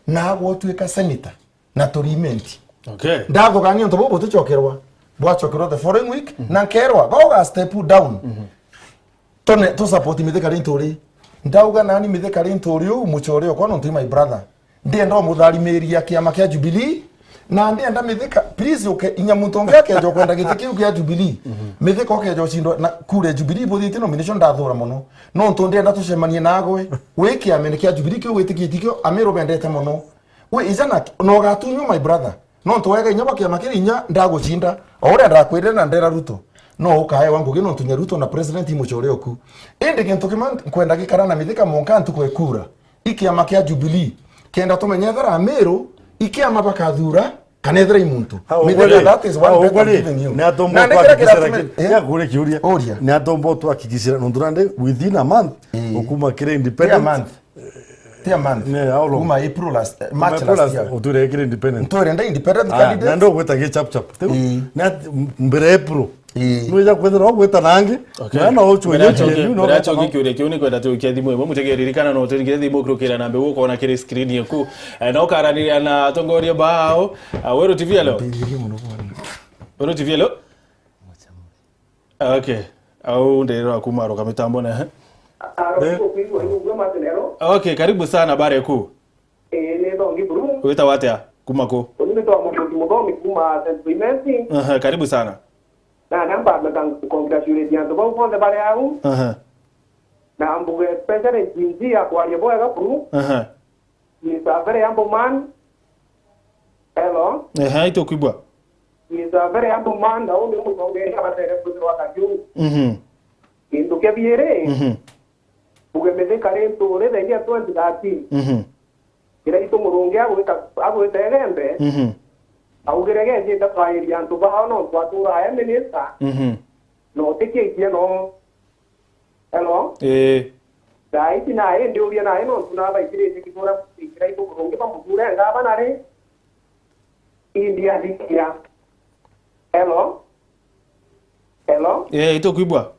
na agwe utuika senator, na turimenti." Okay. Ndathugania untu bubu butucokerwa, bwacokerwa the following week, na nkerwa, "Bauga step down." Tone, tu support Mithika Linturi. Ndauga nani Mithika Linturi uu, mucore okwa nontu my brother. Ndienda umutharimiria kiama kia Jubilee, na ndienda Mithika, please, uke, inya muntu ungi akeja ukwenda giti kiu kia Jubilee. Mithika ukeja ucindwa na kura ya Jubilee, ibuthitie nomination, ndathura mono. Nontu ndienda tucemanie nagwe, wi kiamene kia Jubilee kiu witikitie kio, Amiru bendete mono. Wi ija na, na ugatunywa my brother. Nontu wega inya bwa kiama kiri inya ndagucinda. O uria ndakwirire na ndera Ruto. No ukaewa ngugi nontu nya Ruto na president i mucore oku. Indi gintu kimwe nkwenda gikara na Mithika monka ntuku e kura. I kiama kia Jubilee. Kenda tumenye ethera Amiru, i kiama bakathura, kana ethera i muntu. Mithika, that is one bet I'm giving you. Ni atombo twakikisira ki-, eh? Ya kure kiuria. Uria. Ni atombo twakikisira nontu nandi within a month, eh, ukuma kiri independent. Ti a month. Ti a month. Ne, how long? Kuma April last, eh, March last year. Utwire kiri independent. Ntwire nda independent candidate. Na ndo gwita gi chap chap. Tiu. Ii. Na mbere April. Ii. Nwija kwithira ugwita nangi. Okay. Na no uchwe. Mbere ya choki, mbere ya choki kiuria kiu ni kwenda tukia thimu imwe. Mutegeri ririkana no uturikire thimu kurukira namba iu ukona kiri screen yaku. Eh, na ukaraniria na atongoria bao. Ah, Weru T V, hello. Weru T V, hello. Okay. Au ndirira kuma aruka mitambo ne. Aro, eh? Kuigua, igua Martin, hello? Okay, karibu sana, habari yaku? Eh, ni thongi buru. Witagwa atia? Kuma ku? Uni ni twa Muthomi kuma Saint Clement. Aha, karibu sana. Na namba na congratulate antu bau bonthe bari au. Aha. Na mbuge especially Jinji ya kwaria bwega buru. Aha. Is a very humble man. Hello? Ehe, itukwigua. Is a very humble man, na uyu ni mutongeria abatere kwithirwa ta kiu. Mhm. Kintu kia biiri, mhm, uge Mithika Linturi thaini ya twenty thirteen. Mhm. Kiraitu Murungi agwita, agwita Igembe, mhm, augire gejite kwairia antu bao nontu atura ae minister, mhm, na utikiitie no. Hello? Ii. Thaa ici nae ndiuria nae nontu nabaikirite kithura ikira itukurungi bamuthure ngavana ri? Indi athikia. Hello? Hello? Ii, itukwigua.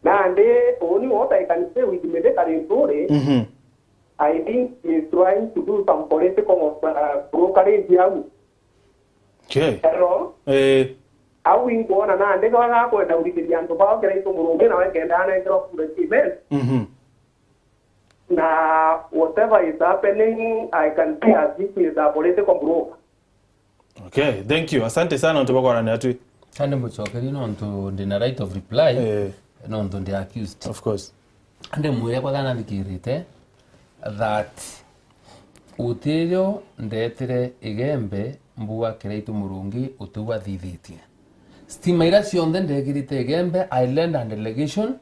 Nandi uni what I can say with Mithika Linturi, mhm, I think he is trying to do some political, uh, brokering au. Okay. Hello? Eh. Au inkwona nandi gaga kwenda urigithia antu bao Kiraitu Murungi nawe kenda anengerwa kura cia imenti. Mhm. Na whatever is happening, I can see as if he is a political broker. Okay, thank you. Asante sana, nontu bwa kwarania natwi. Kandi mucokerie nontu ndina right of reply, eh, nontu ndi accused. Of course. Ndimwire kwa thana thikirite that utirio ndetire Igembe mbuga Kiraitu Murungi utiu athithitie. Stima iria cionthe ndekirite Igembe, I lend a delegation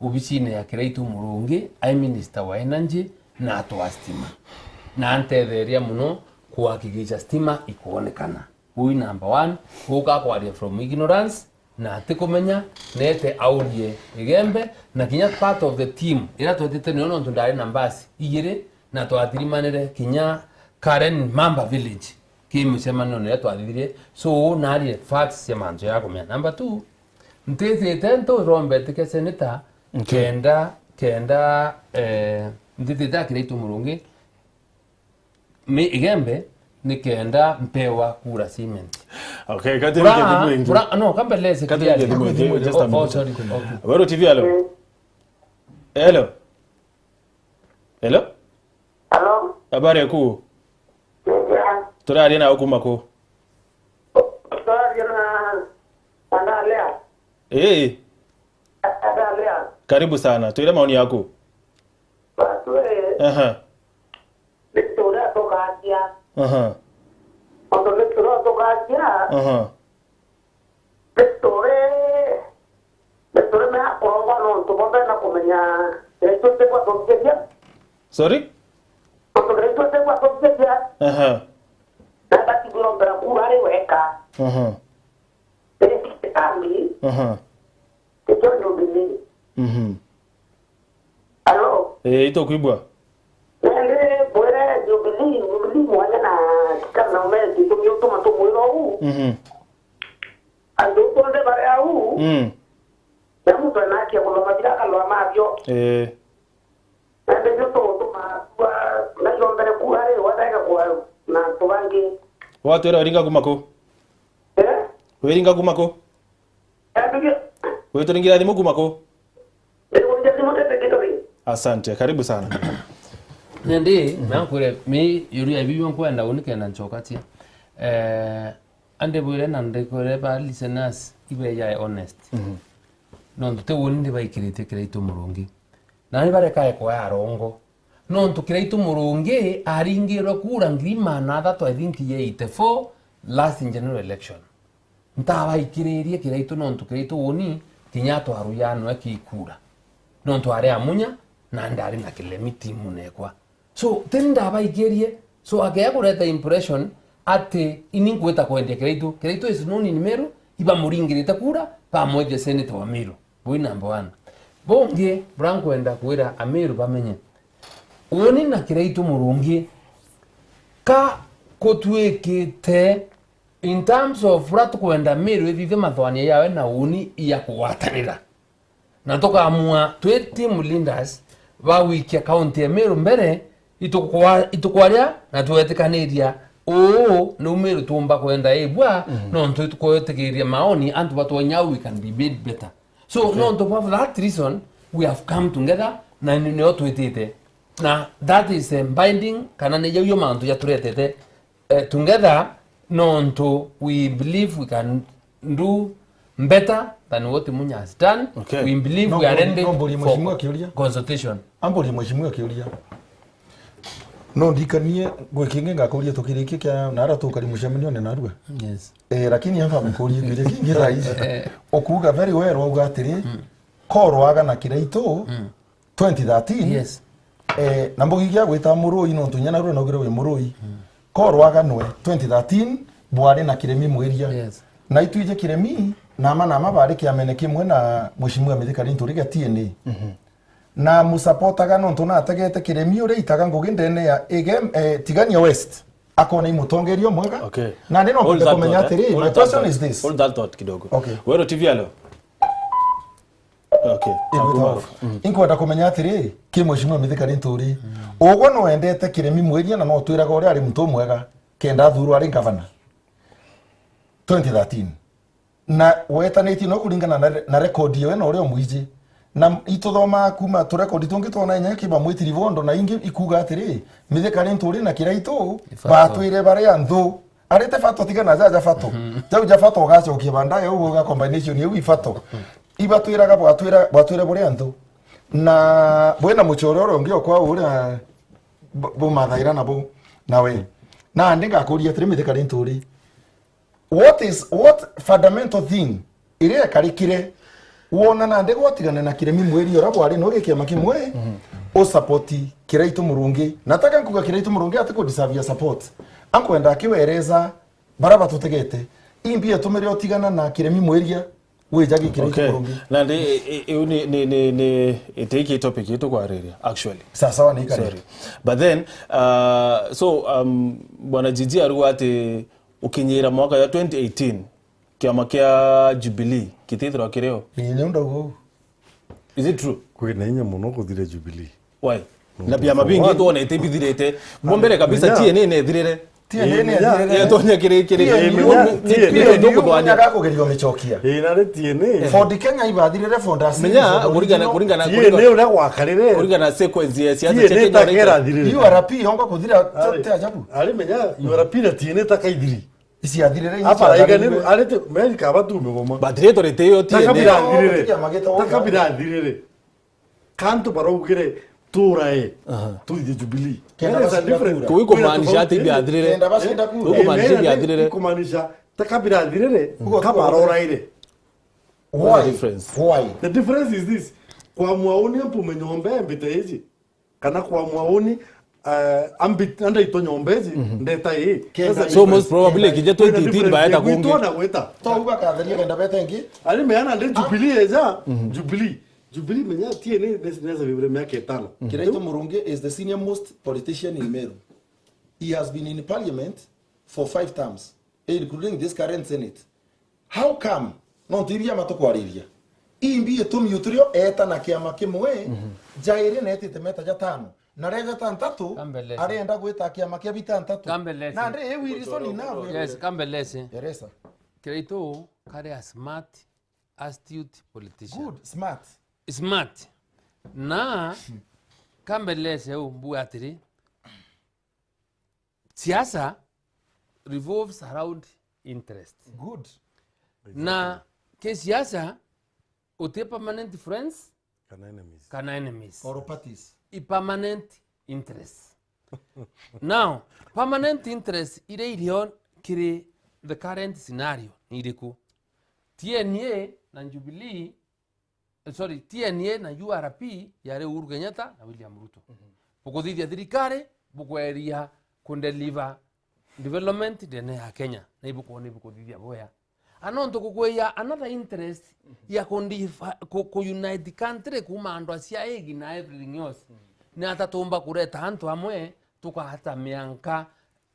obicine ya Kiraitu Murungi, ai minister wa energy na atwaa stima. na antetheria muno kuhakikisha stima ikwonekana. Ui number one, guka kwaria from ignorance, na atikumenya, nete aurie Igembe, na kinya part of the team, ira twetite nio nontu ndari na mbasi igiri, na twathirimanire kinya Karen Mamba Village, ki mucemanio niria twathithire. So, narie facts cia mantu ya kumenya. Number two, ntitite ntu rombetike senator, Okay. kenda, kenda, eh, ntitite akiraitu murungi, mi Igembe, ni kenda mpewa kura cement. Okay, kati Bra-, ngithi mwingi. bra-, no, kambe lese Kati clearly. ngithi mwingi, just a Oh, oh, minute. sorry. Okay. Weru T V, hello. Hello. Hello. Hello. Habari yaku? Njega. Turaria na ukuma ku? Turaria na Andalea. Eh. Andalea. Karibu sana. Tuire maoni yaku. Batwe. Aha. Ni turia tugacia. Aha. Ondu ni turia tugacia. Aha. Ni turi, ni turi mea kurongwa nontu bonthe na kumenya kiria itwe tigwa tuthithiria. Sorry? Nontu kiria itwe tigwa tuthithiria. Aha. Na bati kurombera kura ari weka. Aha. Ni kitambi. Aha. Nikio Jubilee. Mhm. Alo? Eh, itukwigua. Nandi bwire Jubilee, Jubilee mwanya na kana na umezi tumi utuma tumwira uu. Mhm. Antu bonthe bari au. Mm. Na muntu anakia kuthoma bira akalwa mabio. Eh. Nandi nio tugutuma tua, na iombere kuga ri, watega kwa na antu bangi. Watwira wiringa kuma ku? Eh? Wiringa kuma ku? Nandi nio Wituringira thimu kuma ku? Ndio ndio ndio ndio. Asante, karibu sana. Nandi, nakwire, mi yuri ya bibi nkwenda unikenda nchokatia. Eh, ande bwire na ndikwire ba listeners, ibe ya honest. Mhm. Nontu ti uni ndibaikirite Kiraitu Murungi. Na ni barekae kwaya arongo. Nontu Kiraitu Murungi aringirwe kura ngiri magana athatu, I think, ya eighty-four last general election. Ntabaikiririe Kiraitu nontu Kiraitu uni kinya atwaruyanoe ki kura. Nontu ari amunya na ndari na Kiremi timu nekwa. So, teni ndabaikirie. So, akea kureta impression ati ini nkwita kwendia Kiraitu. Kiraitu is known in Meru, ibamuringirite kura, bamwethia senator wa Meru. Bui number one. Bungi, bura nkwenda kwira Ameru bamenye. Uni na Kiraitu Murungi, ka kutwikite in terms of bura tukwenda Meru ithithie mathwania yawe na uni ya kugwatanira. Na tukaamua twi team leaders ba gwikia kaunti ya Meru mbere, itukwa-, itukwaria na twetikaniria uu niu Meru tuumba kwenda ibua, mhm, nontu itukwetikiria maoni antu batwanya we can be made better. So, okay, nontu for that reason, we have come together, na ni-, nio twitite. Na that is, eh, binding, kana ni jau mantu jaturetete, eh, together, nontu we believe we can do better than what Munya has done. Okay. We believe we are ready for consultation. No, no, mburie mheshimiwa kiuria. Amburie mheshimiwa kiuria. No ndikanie ngwi kingi ngakuria tukirikia kia nara tukari mucemanione narua. Yes. Eh, lakini amba mukurie kiuria kingi rais. Eh. Ukuuga very well, wauga atiri, mm, korwaga na Kiraitu, mm, twenty thirteen, yes, eh, na mbugigia gwita Murui nontu inya narua naugire wi Murui. Mm. Korwaga nwe twenty thirteen, bwari na Kiremi Mwiria. Yes. Na itwije Kiremi, nama nama bari kiamene kimwe na Mheshimiwa Mithika Linturi gia T N A. Mhm. Na musapotaga nontu nategete Kiremi uria itaga ngugi ndene ya Igem-, eh, Tigania West. Akona i mutongeria umwega. Okay. Na ni no mpende kumenya atiri, my question is this. Hold that thought kidogo. Okay. Weru T V, hello. Okay. Igwita off. Mm. Inkwenda kumenya atiri, ki Mheshimiwa Mithika Linturi. Mm. Ugwe no wendete Kiremi Mwiria na no twiraga uria ari muntu umwega, kenda athurwa ari ngavana. Twenty thirteen. Na wetanitie no kuringana na re-, na record yewe na uria umwiji. Na ituthomaa kuma turecord tungi twona inya kiba mwitiri bondo na ingi ikuga atiri, Mithika Linturi na Kiraitu, ifato, batwire baria nthu. Arite fato tiga na jaja fato. Mhm. Jau ja fato ugacokia bandaye uguo ga combination yau ifato. Mhm. Ibatwiraga bwatwira, bwatwire buria nthu. Na bwina mucore uria ungi okwa uria bu-, bumathaira nabo nawe. Na ndi ngakuria atiri, Mithika Linturi, what is, what fundamental thing iria ekarikire wona nandi gwatigana na Kiremi Mwiria uria bwari no gikiama kimwe, mhm, usapoti Kiraitu Murungi. Nataka nkuga Kiraitu Murungi ati ku deserve your support. Ankwenda akiwereza bara batutegete. Imbi etumire utigana na Kiremi Mwiria, wija gi Kiraitu Okay. Murungi. Na ndi, i-, i-, iu ni, ni, ni, ni, iti iki topic itu kwariria, actually. Sawa sawa, ni ikari. Sorry. But then, uh, so, um, Bwana Gigi aruga ati ukinyira mwaka ya twenty eighteen, kiama kia Jubilee kitithirwa kirio. Ni, ni undu uu. Is it true? Kwina inya muno kuthire Jubilee. Why? Na biama bingi twonete bithirite. Bo mbere kabisa Menya. T N A nethirire. T N A Menya. Nethirire. Yetonya kiri, kiri, T N A kiri, Menya. T N A. Kiri ndio kuthwanya. Nyaga kugerio michokia. Ii, na ri T N A. Ford Kenya ibathirire, Ford Asingi, Menya, Ford kuringana, Original. Kuringana, T N A kuringana, uria gwakarire. Kuringana sequence ya siasa T N A cia Kenya uria takera ikari. Thirire. U R P ongo kuthira. Ari. Te ajabu. Ari menya, U R P na T N A takaithiri. Iciathirire. Apa icia iga ni thirire. Arete Amerika abatume goma. But rito rite yo T N A. Takabira thirire. Kiama gitagwo Takabira thirire. Kantu baraugire turae. Aha. Tuthie Jubilee. Kenda There is a bacinda difference. Kura. Kuu ikumaanisha ati Kwina tofauti. Biathirire. Kenda bacinda kura. Kuu ikumaanisha Eh, biathirire. Ikumaanisha takabirathiire, Ugo kabaroraire. What Why? Difference? Why? The difference is this. Kwa mwauni ampume nyomba mbite iji. Kana kwa mwauni, eh, ambi-, andaitwa nyomba iji, Mhm. ndeta ii. Kenda That's a So difference. Most probably Kenda kija Kwina twenty eighteen difference baeta ya gwitwa kungi. Na gwita. To uga katheria kenda bete ingi. Ari meana ndi Ah. Jubilee eja, Mhm. Jubilee. Jubilee menya T N A nes-, neza bibure miaka itano. Kiraitu Murungi is the senior most politician in Meru. He has been in parliament for five terms, including this current Senate. How come? Nontu iria matukwariria. Imbi itumi uturio eta na kiama kimwe, Mhm. jairi na etite meta jatano. Na ria gatantatu, Kambelese. Arenda gwita kiama kia bitantatu. Kambelese. Na ndi, eh, Wilson inabo. Yes, Kambelese. Eresa. Kiraitu kari a smart, astute politician. Good, smart. Smart. Na Kambelese u mbu atiri, siasa revolves around interest. Good. Na kisiasa uti permanent friends Kana enemies. Kana enemies. Or parties. I permanent interest. Now, permanent interest iria irio kiri the current scenario ni iriku? T N A na Jubilee, eh, sorry, T N A na U R P yari Uhuru Kenyatta na William Ruto. Mhm. Bukuthithia thirikari, bukweria kundeliver development ndene ya Kenya, na ibukwona ibukuthithia bwea. Anontu kukwia another interest ya kundifa-, ku-, ku unite country kuuma andu acia egi na everything else. Mm. Ni ata tumba kureta antu amwe, tukahata mianka,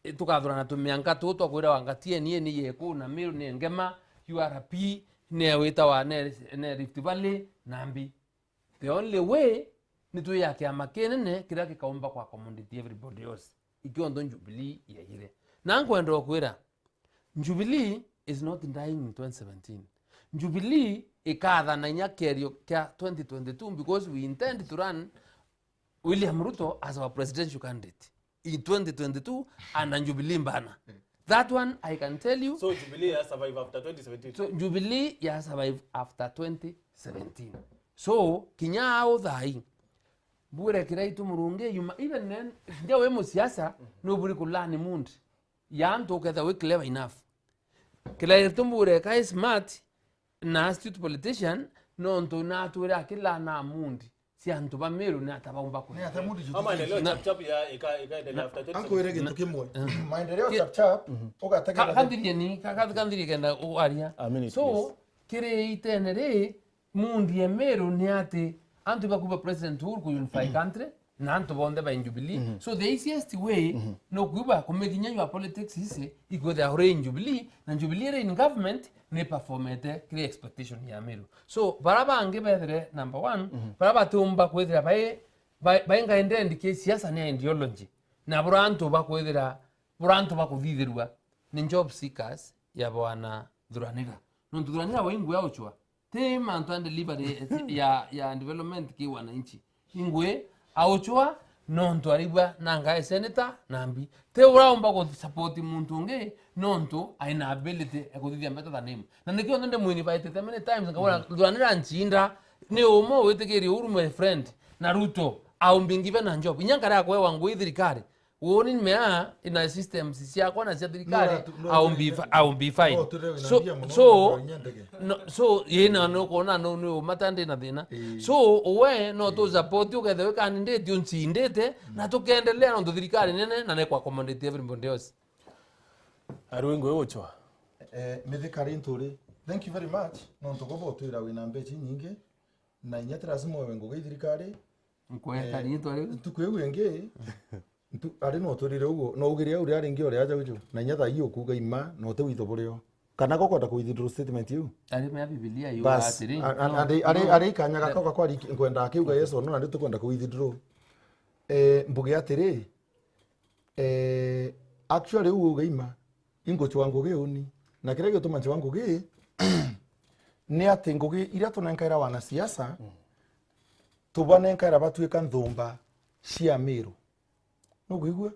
eh, tukathurana tumianka tuu twa kwira wanga T N A ni yeku na Meru ni ngema, U R P ni witawa ne, ne Rift Valley, nambi. The only way ni twia kiama kinene kiria gikaumba ku accommodate everybody else. Ikio ndo Jubilee yaire. Na nkwenda kwira, Jubilee is not dying in twenty seventeen. Jubilee ikathana inya kerio kia twenty twenty-two because we intend to run William Ruto as our presidential candidate in twenty twenty-two under Jubilee banner. That one I can tell you. So Jubilee ya survive after twenty seventeen? So Jubilee ya survive after twenty seventeen. So kinya au thai, mbwire Kiraitu Murungi yuma, even then, ndia wi musiasa, nuburi ku learn mood ya antu ukethira wi clever enough. Kiraitu mbwire kai smart na astute politician, nontu natwire akila na mood cia antu ba Meru ni ata baumba ku. Ni ata mood Ama jutukinya? Endeleo Na chap chap ya ika-, ikaendelea after twenty seventeen. Ankwire gintu kimwe. Maendeleo Ki- chap chap, Mhm. ugategera Ka-, kanthirie ni, ka-, ka-, kanthirie kenda uaria. A minute, So, please. Kiri itene ri, mood ya Meru ni ati antu bakuba President Uhuru ku unify country, na antu bonthe ba in Jubilee. Mhm. So the easiest way Mhm. no kuuga kumikinya your politics isi ikwithira uri in Jubilee, na Jubilee iri in government ni performete kiri expectation ya Meru. So bara bangi bethire number one, Mhm. bara batiumba kwithira bai, bai, bai ngaendendi ki siasa ni ideology. Na bura antu bakwithira, bura antu bakuthithirua ni job seekers ya bwana Thuranira. Nontu Thuranira waingwe auchwa. Ti mantu ya delivery ya, ya development ki wananchi. Ingwe auchwa nontu arigwa nanga e senator nambi. Ti uraumba ku support muntu ungi nontu aina ability ya kuthithia better than him. Na nikio ndi mu invite many times, ngabona Mhm. Thuranira nchinda, ni umo witikirie Uhuru my friend, na Ruto, I will be given a job. Inya nkara kwewa ngui thirikari, Uuni mea ina systems ciakwa na cia thirikari, I'll be fi-, I'll be fine. So, so, no, so, ii na nukwona no, ni umata ndi na thina. So, we no tu support, ukethirwa wi candidate uncindite, na tukendelea nontu thirikari nene na ni ku accommodate everybody else. Arui ngui guchwa. Eh, Mithika Linturi, thank you very much. Nontu kuba utwira wina mbeca inyingi, na inya ti lazima wewe ngugi i thirikari. Nkweta riitwa riu. Ntuku iu ingi, ntu-, ari no twirire uguo, no ugire au riari ingi o riaja uju. Na inya thaa ii ukuuga ima, no ti witho burio. Kana ko kwenda ku withdraw statement iu? Ari mea Bibilia yuga atiri, a-, a-, no, ari, ari, no. Ari ikanya gakwa gakwa ari nkwenda akiuga yes or no, na ndi tukwenda ku withdraw. Eh, mbuge atiri, eh, actually u uga ima, inguchwa ngugi uni. Na kiria gituma nchwa ngugi, ni ati ngugi iria tunenkaira wanasiasa, tubanenkaira batuika nthumba cia Miru. Nukwigua?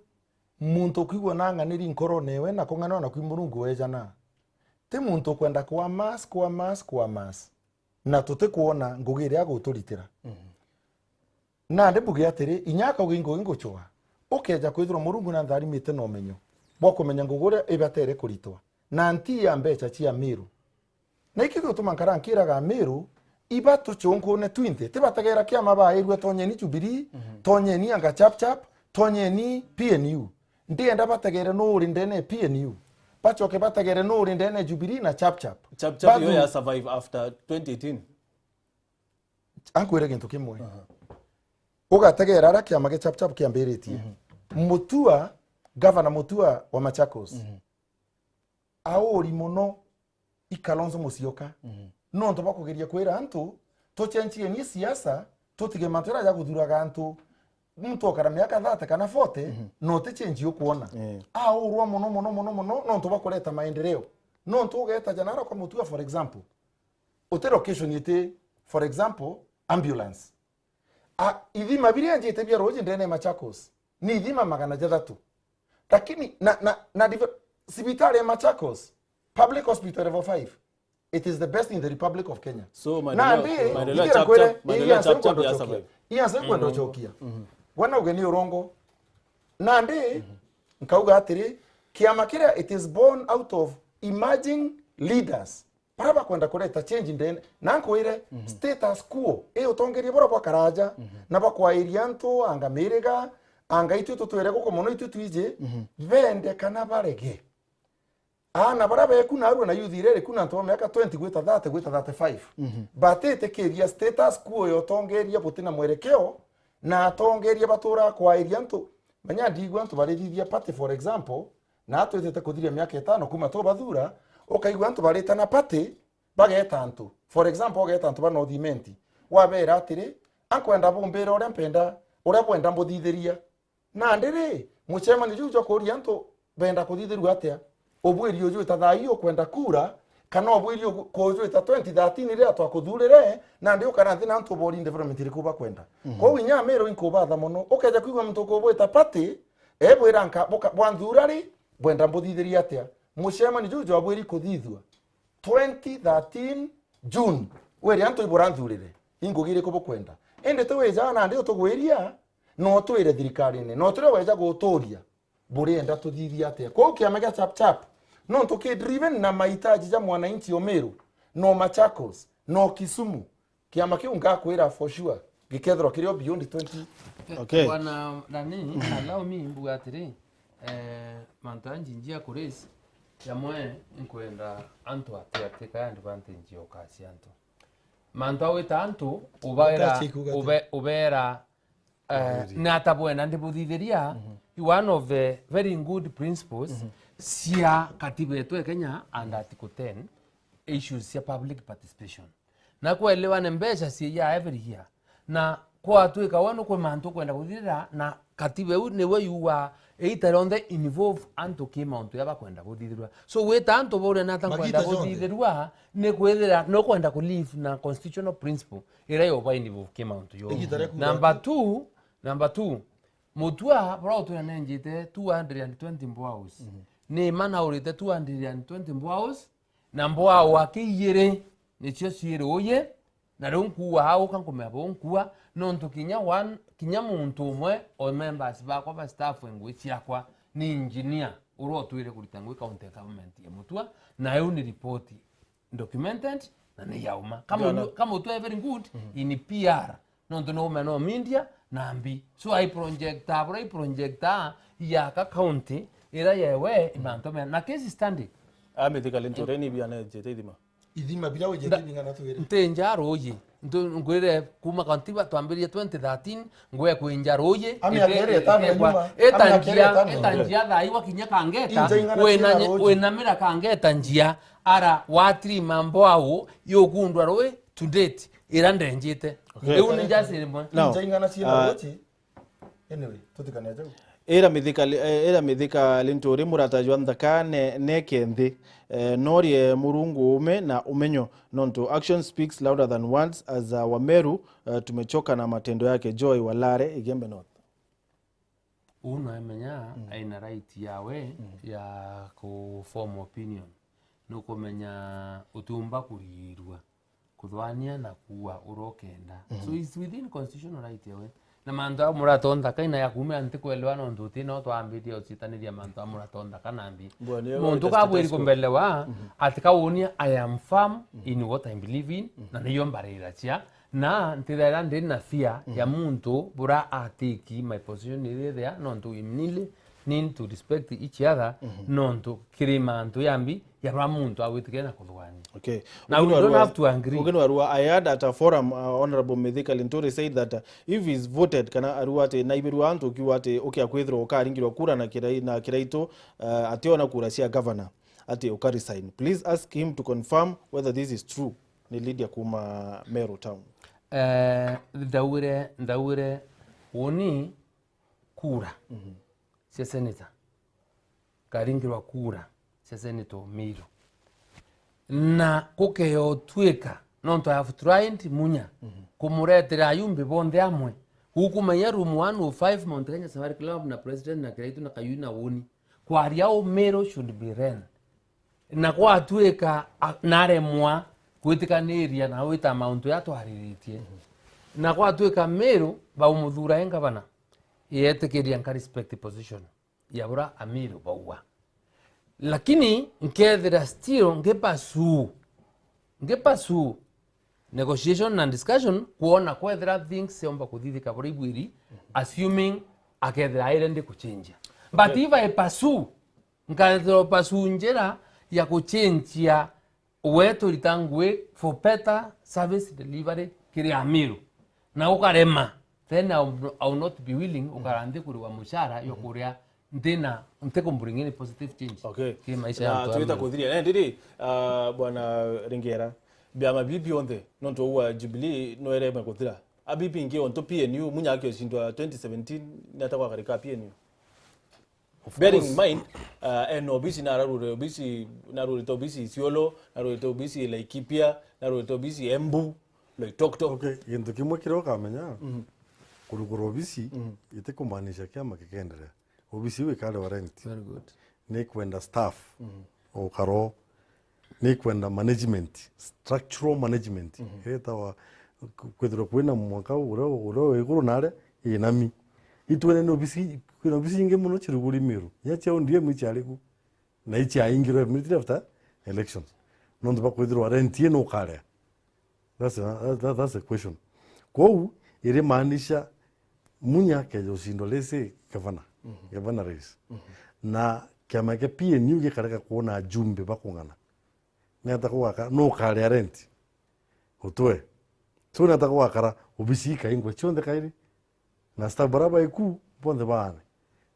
Muntu ukwigua na ang'aniri nkorone ewe na kung'anwa na kwi Murungu wejana. Ti muntu ukwenda kwa mass, kwa mass, kwa mass. Na tutikwona ngugi iria aguturitira. Nandi mbuge atiri, inya akauga ingugi nguchwa, ukeja kwithirwa Murungu na ntharimite na umenyo bwa kumenya ngugi uria ibatere kuritwa, na nti ya mbeca cia Miru. Na iki gituma nkara nkiraga Miru, iba tuchunkune twinthe, tibategera kiama bairue tonyeni Jubilee, tonyeni anga Chap Chap, tonyeni P N U. Ndienda bategere nu uri ndene ya P N U. Bachoke bategere nu uri ndene ya Jubilee na Chap Chap. Chap Chap yo ya survive after twenty eighteen. Ankwire gintu kimwe. Ugategera aria kiama gia Chap Chap kiambiritie. Mutua, Governor Mutua wa Machakos. Auri muno i Kalonzo Musyoka. Nontu bwa kugeria kwira antu, tuchenchieni siasa, tutige mantu jaria ja kuthuraga antu. Muntu okara miaka thirty kana forty, no ti change ukwona. Eh. Aurwa muno, muno, muno, muno, nontu bwa kureta maendeleo. Nontu ugeta janara kwa Mutua, for example. Uti location iti, for example, ambulance. A, ithima biria njite bia ruji ndene ya Machakos, ni ithima magana jathatu. Lakini, na, na, na div-, sibitari ya Machakos, Public Hospital Level five, it is the best in the Republic of Kenya. So, maendeleo, nandi, maendeleo igira Chap Chap, kwere, maendeleo Chap Chap ya survive. Iya nse kwenda uchokia. Bwana ugeni urongo. Nandi, nkauga atiri, kiama kiria, it is born out of emerging leaders. Baria bakwenda kureta change ndene. Na nkwire, status quo, i utongeria buria bwa karaja, na bakwairia antu, anga miriga, anga itwi tutwire guku muno itwi twiji, bende kana barege. Aana baria beku narua na youth iria iriku na antu ba miaka twenty gwita thirty gwita thirty-five, batitikiria status quo ya utongeria butina mwerekeo, na atongeria batura kwairia antu. Menya ndigua antu barithithia party, for example, na atwitite kuthiria miaka itano kuma tubathura, ukaigua antu baritana party, bageta antu. For example, ugeta antu ba North Imenti, wabera atiri, ankwenda bumbire uria mpenda, uria bwenda mbuthithiria. Nandi ri, mucemanio juu jwa kuuria antu benda kuthithirua atia? Ubwiri ujwita thaa ii ukwenda kura, kana ubwiri ugu-, kujwita twenty thirteen riria twakuthuurire, nandi ukara nthi na antu ubori development iriku bakwenda? Kwou inya Amiru inkubatha mono, ukeja kwigua muntu ukubwita party, ebwira nka-, buka-, bwanthuura ri, bwenda mbuthithirie atia? Mucemanio juu jwabwiri kuthithua twenty thirteen June, wiri antu iburanthuurire, ingugi iriku bukwenda? Indi ti wija nandi utugwiria, no twire thirikarine, no turia weja gutuuria, burienda tuthithie atia? Kwou kiama gia Chap Chap, nontu ki driven na mahitaji ja mwananchi o Meru, no Machakos, no Kisumu, kiama kiu ngakwira for sure, gikethirwa kirio beyond twenty. Okay. Bwana Dani, allow me mbuga atiri, eh, mantu aya njinjia kuraise, jamwe nkwenda antu ati, ati ka advantage o kasi antu. Mantu a gwita antu, ubaera, ube-, ubeera, eh, na ata bwena ndibuthithiria, one of the very good principles cia katiba yetu ya Kenya and article ten, issues cia public participation. Na kwelewa ni mbeca ciiyaa every year. Na kwatwika we nukwi mantu ukwenda kuthithira, na katiba iu niwe yugaa iita rionthe involve antu ki mauntu ya bakwenda kuthithirwa. So wita antu bauria nata nkwenda kuthithirwa, ni kwithira nukwenda ku live na constitutional principle iria yoba involve ki mauntu yo. Number two, number two, Mutua, bura utwira nenjite two hundred and twenty mboaus. Ni ma naurite two hundred and twenty mboaus, na mboa wake ijiri, nicio ciiri uye, na riu nkuua auka nkumea buu nkua, Nontu kinya one, kinya muntu umwe o members bakwa ba staff e ngui ciakwa ni engineer uria utwire kurita ngui county government ya Mutua, na iu ni report documented na ni yauma. Kama Jana. Uju-, kama Mutua e very good in P R, nontu no umena o media na mbi. So i project, abura i project ya ka county ira yewe imantu mena na case study. Amithika Linturi ni biana njete ithima. Ithima biria wijite Nda-, bing'ana twiri. Nti nja ruuji. Ntu-, ngwire kuma kantiba twambiririe twenty thirteen, ngwe kwinja ruuji, Ami ite-, akere etano ite-, nyuma. Eta Ami akere njia, etano eta nyuma. Njia thaa iwa kinya Kangeta, Inja ing'ana wina ciina nye-, ruuji. Winamira Kangeta njia, ara watirima mbwau, yugundwa rui to date, ira ndenjite. Okay. Riu ni njaciri mwe. Now, Inja ing'ana ciina uh, ruuji. Anyway, tutikane jau. Ira Mithika Li-, eh, ira Mithika Linturi murata jwa nthaka ne, neke nthi. Eh, norie Murungu uume na umenyo, nontu action speaks louder than words, as a Wameru, eh, tumechoka na matendo yake. Joy Walare, Igembe North. Uu no emenya Mm. aina right yawe Mm. ya ku form opinion. Nukumenya utiumba kurirua. Kuthwania na kuua uria ukenda. Mhm. So it's within constitutional right yawe. Na mantu au muratonda kaina ya kuumira ntikwelewa nontu uti no twambirie ucitaniria mantu au muratonda kana mbi. Bwana, muntu kabwiri kumbelewa Mhm. ati kaunia I am firm Mhm. in what I believe in, Mhm. na niyo mbarira cia. Na ntithaira ndi na fear ya Mhm. muntu bura atiki my position iri there nontu we need to respect each other, Mhm. nontu kiri mantu yambi ya bura muntu agwitikia na kuthwania. Okay. Na we don't have to agree. Ugeni wa Rua, I heard at a forum, uh, Honorable Mithika Linturi said that, uh, if he's voted, kana arua ati naibirua antu ukiuga ati ukia kwithirwa ukaringirwa kura na kirai-, na kiraitu, uh, ationa kura cia governor, ati uka resign. Please ask him to confirm whether this is true. Ni Lydia kuma Meru Town. Eh, ndaure, ndaure, uni kura Mhm. cia senator, karingirwa kura cia senator Miru. Na kukeotwika, nontu I have tried Munya, Mhm. kumuretera ayumbe bonthe amwe. Gukumenya room one oh five, Mount Kenya Safari Club na president na Kiraitu na Kayuni na Woni. Kwaria u Miru should be ran. Na gwatuika a-, naremwa gwitikaniria na wita mauntu ya twariritie. Mhm. Na gwatuika Miru baumuthura e ngavana, yetikiria nka respect position ya bura Amiru bauga. Lakini nkethira still ngipursue, ngipursue negotiation na discussion, kwona kwethira things ciomba kuthithika bura ibwiri, assuming akethira aire ndi kuchenjia. But if I pursue, nkethira pursue njira ya kuchenjia we turita ngui for better service delivery kiri Amiru, na ukarema, then I will, I will not be willing ukara nthi kuriwa mushara yo kuria nthina, ntikumburingi ni positive change. Okay. Ki maisha ya Na antu twita amwe. Kuthiria. Eh, ndiri, ah, bwana Ringera, biama bibi bionthe, nontu ugwa Jubilee no ireme kuthira. A bibi ingi ontu P N U, Munya akiocindwa twenty seventeen, ni ata gwakarika P N U? Of Bearing course. In mind, uh, ena obisi nararure obisi, narurite obisi Isiolo, narurite obisi Laikipia, narurite obisi Embu, Loitoktok. Okay, gintu kimwe kiria ukamenya, Mhm. kurugura obisi Mhm. itikumaanisha kiama gikeenderea. Obisi iu ikarewa rent. Very good. Ni kwenda staff Mhm. ukaro. Ni kwenda management, structural management. Mhm. Iretawa ku-, kwithirwa kwina mwanka uria, uria wi iguru na aria inami. Itwene ni obisi, kwina obisi ingi mono ciruguri Miru. Inya cia O D M iciari ku. Na iciaingirwe immediately after elections. Nontu bakwithirwa rent ii nukarea. That's a, that, that's a question. Kwou, irimaanisha Munya akeja ucindwa risi gavana, Mhm. gavana rais. Mhm. Na kiama kia P N U gikarega kwona ajumbe bakung'ana. Niata kugaka-, nukarea rent? Utwe. So niata gugakara obisi ikaingwe cionthe kairi? Na staff bara baiku bonthe baane.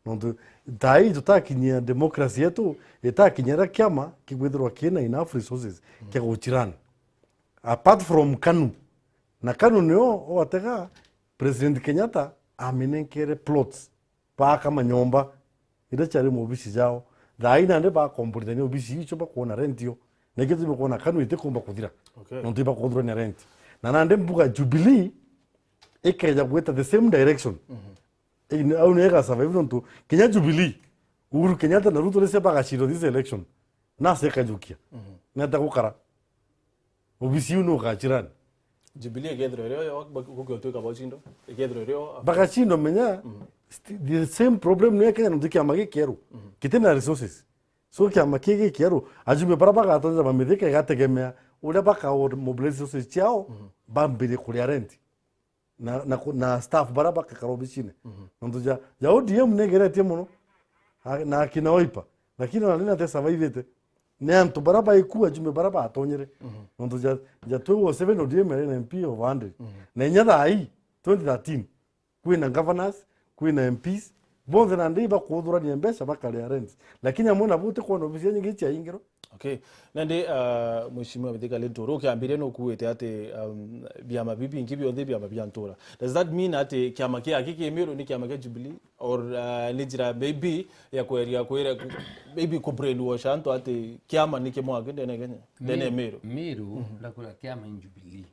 Nontu thaa ii tutakinyia democracy yetu, itakinyia riria kiama kikwithirwa kina enough resources Mhm. kia guchirana. Apart from KANU. Na KANU nio watega President Kenyatta aminenkere plots. Baaka manyomba iria ciari mobisi jao. Thaa ii nandi bakomborithania obisi icio bakwona rent yo. Na ikio tumi kwona KANU itikumba kuthira. Okay. Nontu ibakuthurania rent. Na nandi mbuga Jubilee ikeja gwita the same direction. Mhm. Ii, au niyo igasurvive nontu kinya Jubilee, Uhuru Kenyatta na Ruto rese bagacindwa this election. Nase ikajukia. Mhm. Niata gukara? Obisi iu nukachirani? Jubilee ikethirwa irio yo, bak-, gukio twika bochindo, ikethirwa irio. Bagachindo menya, sti-, the same problem ni ya Kenya, nontu kiama gikieru. Kitina resources. So kiama kii gikieru, ajumbe bara bagatonja mamithika igategemea uria baka mobilize resources ciao, bambirie kuria rent. Na, na, ku- na staff bara bakakara obicine. Nontu ja, ja O D M negeretie mono. A- na akina Wiper. Lakini ona nina te survivete. Ni antu bara baikua ajumbe bara batonyere. Nontu ja, ja twenty oh seven O D M yari na M P over hundred. Na inya thaa ii, twenty thirteen, kwina governors, kwina M Ps, bonthe nandi ibakuthurania mbeca bakaria rents. Lakini amwe nabo utikwona obisi nyingi ciaingirwa. Okay. Nandi, uh, Mheshimiwa Mithika Linturi, ukiambiria nukuite ati, um, biama bibi bingi bionthe biama bia ntura. Does that mean ati kiama kia aki ki Meru ni kiama kia Jubilee? Or, uh, ni njira maybe ya kweria kwira, ku- maybe ku brainwash antu ati kiama ni kimwe aki ndene ya Kenya, ndene ya Meru? Meru, ndakura kiama ni Jubilee.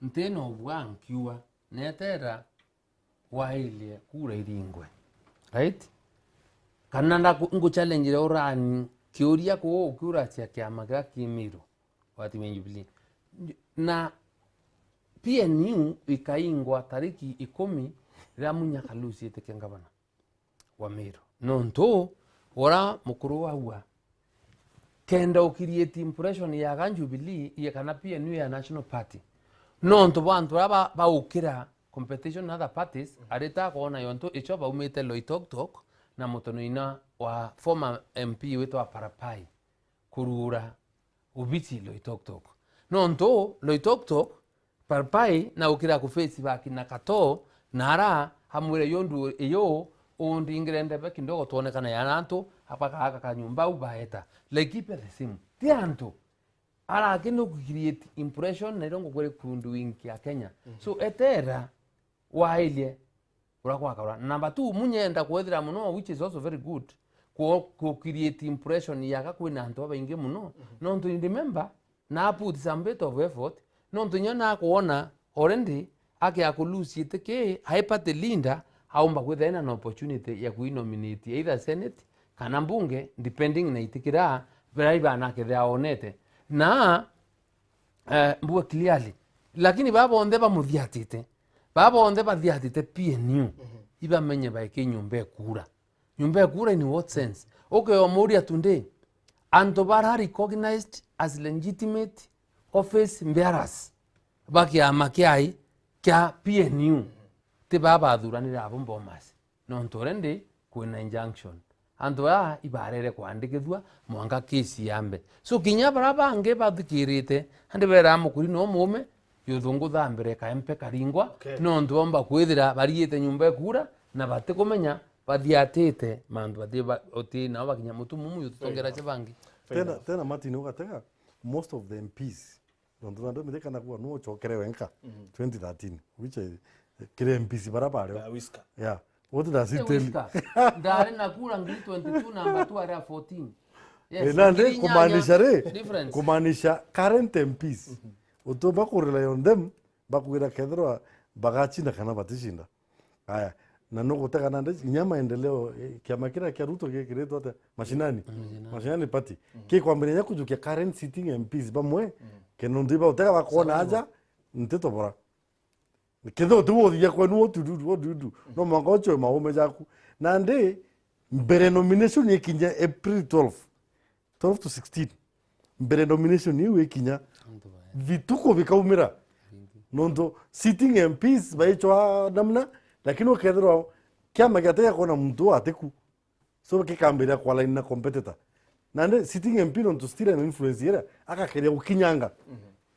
Ntino bwa nkiuga, netera wairie kura iringwe. Right? Kana ndaku-, nguchallenge urani kiuria kuu ukiura cia kiama kiria ki Meru, watimia Jubilee. Na P N U ikaingwa tariki ikumi riria Munya kalusiitike ngavana wa Meru. Nontu ura mukuru waua, kenda u create impression ya ga Jubilee, ya kana P N U ya National Party. Nontu bwa antu aria ba-, baukira competition na other parties, arita akoona yontu icho baumite Loitoktok na mutonoina wa former M P witwa Parapai kuruura ubichi Loitoktok. Nontu Loitoktok Parpai na ukira ku face back na Kato, na ara amwire, yo ndu iyo undingire ndebe kidogo twone kana yana antu, abakaaka kanyumba au baeta. Laikipia the same. Ti antu. Araki ni ku create impression na irio ngukwire kundu wingi ya Kenya. So, etera wairie uria gwakara. Number two, Munya enda kwethira mono, which is also very good, ku, ku create impression ya ga kwina antu babaingi mono. Nontu remember, na put some bit of effort, nontu inya nakwona already akia ku lose iti ki, ai party leader, aumba kwithira ena an opportunity ya kuinominate either Senate kana mbunge, depending na iti kiria biria ibana kethira onete. Na, eh, mbue clearly. Lakini baba bonthe bamuthiatite, baba bonthe bathiatite P N U, ibamenye baiki nyumba ekura. Nyumba ekura in what sense? Ukeomuria today, antu bara recognized as legitimate office bearers ba kiama kiai kia P N U, ti baba bathuranire abo Bomas. Nontu already kwina injunction. Antu aa ibarere kwandikithua mwanka case yambe. So, kinya bara bangi bathikirite, andi beraa mukuri no muume, yuthungu thambire kaempe karingwa, okay, nontu bomba kwithira bariite nyumba ekura, na batikumenya bathiatite mantu bati ba-, uti nao bakinya mutu mumu yututongera cia bangi. Tena, tena Martin ugatega, most of the M Ps Nontu nandi umithikana kuwa nu uchokere wenka twenty thirteen, which, eh, kiri M Ps bara bario. Yeah. What does it tell you? Ndari na kura ngiri twenty-two, number two ari a fourteen. Yes, eh, nandi ngiri inyanya kumaanisha ri, difference. Kumaanisha current M Ps, utumba ku rely on them, bakwira kethirwa bagachinda kana baticinda. Aya, na nugutega nandi inya maendeleo, eh, kiama kiria kia Ruto gikiritwe atia? Mashinani. Mashinani. Mashinani party. Kikwambiriria kujukia current sitting M Ps bamwe, kinundu iba utega bakwona aja, nti tobora. Kethira uti uthithia kwenu, what do you do? What do you do? No mwanka ucio maume jaku. Nandi, mbere nomination ikinya April twelve, twelve to sixteen, mbere nomination iu ikinya, vituko bikaumira. Nontu sitting M Ps baichwa namna, lakini ukethirwa kiama giatega kwona muntu uu atiku. So, gikambiria kwa line na competitor. Nandi sitting M P nontu still an influence iria, agakeria gukinyanga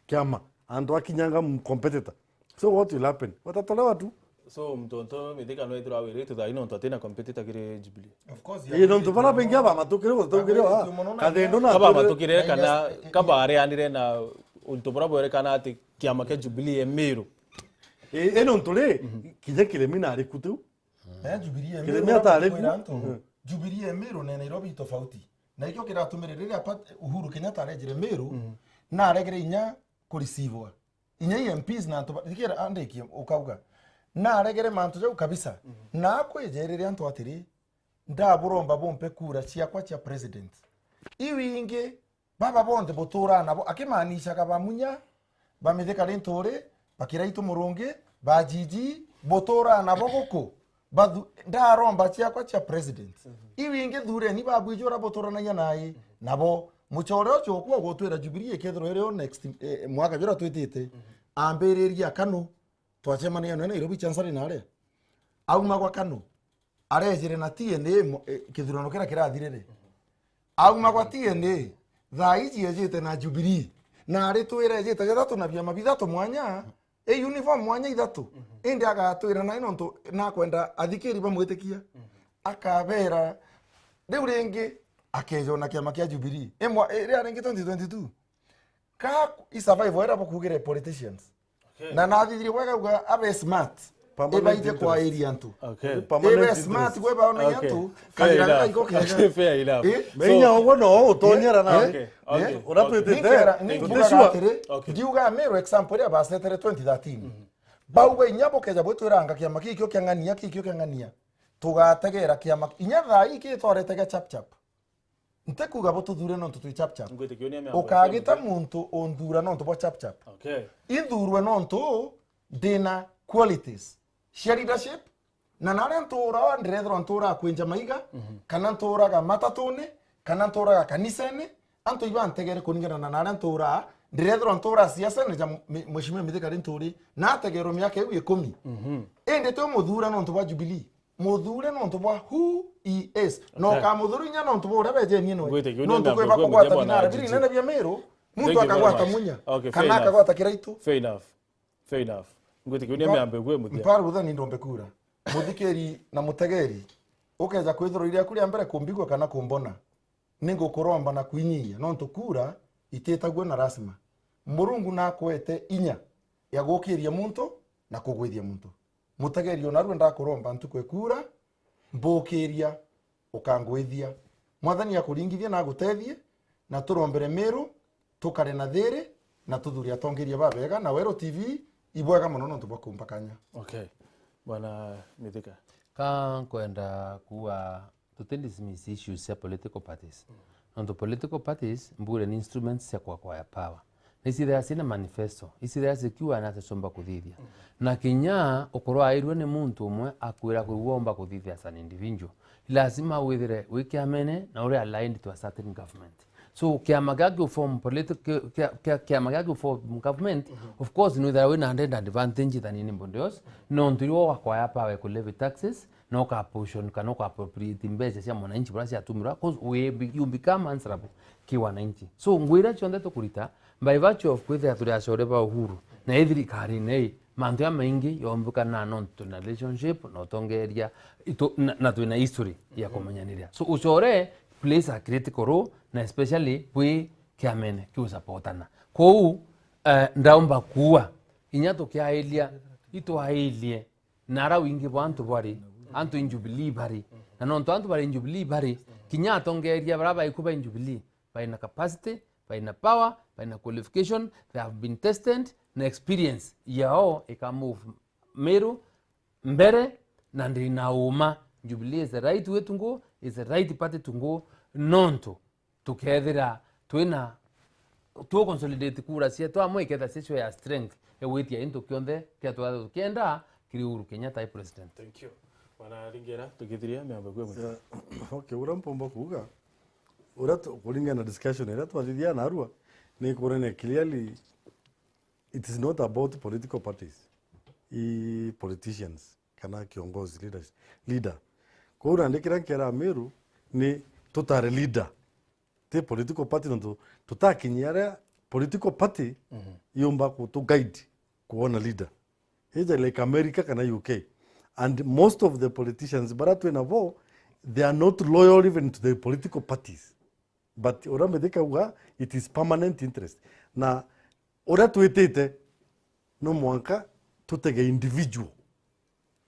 kiama, antu akinyanga m-, competitor. So what will happen? Watatolewa tu. So, mtonto mithika no ithirwa awiritu thai nontu atina competitor kiri Jubilee. Of course, ii, nontu bara bengi aba matukire gututongire wa kathendo na kaba matukire kana kaba areanire na untu bura bwerekana ati kiama kia Jubilee e Meru. Ii, nontu ri, kinya Kiremi na ari kutu. Na Jubilee e Meru, Kiremi atari ku. Jubilee e Meru na Nairobi tofauti. Na ikio kiratumire riria Uhuru Kenyatta arejire Meru, na aregere inya kureceivewa. Inya i M Ps na antu ba-, thikira, andikie, ukauga, "Naregere mantu jau kabisa, na akwijerere antu atiri, ndaburomba bumpe kura ciakwa cia president." Iu ingi, baba bonthe buturaa nabo, akimaanishaga ba Munya, ba Mithika Linturi, bakiraitu Murungi, ba Jiji, buturaa nabo guku. Bathu-, ndaromba ciakwa cia president. Iu ingi thureni babwiji uria buturanagia nai nabo. Mucore ucio ukwa gutwira Jubilee ikethirwa iri o next, eh, mwaka juria twitite. Ambiriria Kanu. Twacemania nwe Nairobi, Chancery naria. Auma gwa Kanu. Arejire na T N A mo-, eh, kithurano kiria kirathirire. Auma gwa T N A, thaa iji ejite na Jubilee. Na aritwira ejite jathatu na biama bithatu mwanya, e uniform mwanya ithatu. Indi agatwira nai nontu nakwenda athikiri bamwitikia. Akabera, riu ringi, akejona kiama kia Jubilee. Imwa, eh, riria ringi twenty twenty-two. Ka i survival iria bukugire politicians. Okay. Na nathithirie bwega uga abe smart. Permanent Ibaite kwa interest. Area antu. Okay. Permanent Ibe interest. Smart gwe baona Okay. Antu. Fair Kagira enough. Gaiko kega. Okay, fair enough. Eh? Menya So, uguo no utonyera na. Okay. Okay. Uratwitite. Ninkera, ninkuga Tutisua. Atiri, Okay. Ndiuga Meru example iria bacetere twenty thirteen. Bauga inya bukeja bwitwiranga kiama kikio kia ng'ania, kikio kia ng'ania. Tugategera kiama, inya thaa ii kitwarete ga chap chap. Ntikuga bututhure nontu twi chap chap. Ngwitikia ni amea Ukagita ngwitikia. Muntu unthuura nontu bwa chap chap. Okay. Inthuurwe nontu ndina qualities cia leadership, na naria ntuura, ndirethirwa ntuura kwinja maiga, kana ntuuraga matatuni, kana ntuuraga kanisene, antu ibantegere kuringana na naria ntuura, ndirethirwa ntuura siasene ja mwe-, Mheshimiwa Mithika ri nturi, nategerwe miaka iu ikumi. Indi ti umuthuura nontu bwa Jubilee. Muthure nontu bwa who he is. Na Okay. Ukamuthure inya nontu bwa uria bejenie nwe. Ngwitikia ni Nontu amea kwi bakugwata bwana thina wa Jiji. Binene bia Meru, muntu Thank you very akagwata much. Munya, Okay, fair kana enough. Akagwata Kiraitu. Fair enough. Fair enough. Ngwitikia ni Mpa-, amea bwe muthia. Mpa rutha ni ndombe kura. Muthikiri na mutegeri, ukeja kwithirwa iri aku ria mbere kumbigua kana kumbona, ningukuromba na kwinyia, nontu kura ititagua na lazima. Murungu nakwete inya ya gukiria muntu na kugwithia muntu. Mutegeri, o narua ndakuromba ntuku e kura, mbukiria, ukangwithia. Mwathani akuringithie na agutethie, na turombere Meru, tukare na thiri, na tuthure atongeria babega, na Weru T V ibwega mono nontu bwa kumpa kanya. Okay. Bwana Mithika. Ka nkwenda kuuga tuti dismiss issues cia political parties. Nontu political parties, mbure ni instruments cia kwa acquire power. Na icithira cina manifesto, icithira cikiuga na atia ciomba kuthithia. Na kinya ukorwo airwe ni muntu umwe akwira kwigua omba kuthithia as an individual, lazima withire wi kiamene na uri aligned to a certain government. So, kiama gia ki form politi-, ki-, kia, kia, kiama gia ki form government, of course, nwithira wina added advantage than anybody else, nontu irio wa acquire power ku levy taxes, na uka portion kana uka appropriate mbeca cia mwananchi buria ciatumirwa, 'cause we be-, you become answerable ki wananchi. So, nguo iria cionthe tukurita, by virtue of kwithira turi acore ba Uhuru, na i thirikarine ii, mantu jamaingi yombikana nontu twina relationship, na utongeria, itu-, na, na twina history ya kumenyaniria. So, ucore plays a critical role, na especially bwi kiamene kiusupportana. Kwou, eh, ndaumba kuua, inya tukiairia, itwairie, na ara wingi bwa antu bari, antu in Jubilee bari. Na nontu antu bari in Jubilee bari, kinya atongeria bara baiku ba in Jubilee, baina capacity, baina power, baina qualification, they have been tested, na experience yao ika move Meru mbere, na ndina uma. Jubilee is the right way to go, is the right party to go, nontu tukethira twina, tu consolidate kura cietu amwe, iketha cio ya strength ya gwitia into kionthe kia twatha tukienda kiri Uhuru Kenyatta ai president. Thank you. Bwana Ringera, tukithiria miambo kwe mwe. Yeah. Okay, uria mpomba kuuga, uria tu-, kuringana na discussion iria twathithia narua, ni kurene clearly it is not about political parties, i politicians, kana kiongozi, leaders, leader. Kwou nandi kiria nkiera Meru ni tutare leader, ti political party, nontu tutakinyia aria political party yumba kutu guide kuona leader. Ija like America kana U K. And most of the politicians bara twina bo, they are not loyal even to the political parties. But uria Mithika auga, it is permanent interest. Na uria twitite, no mwanka tutege individual.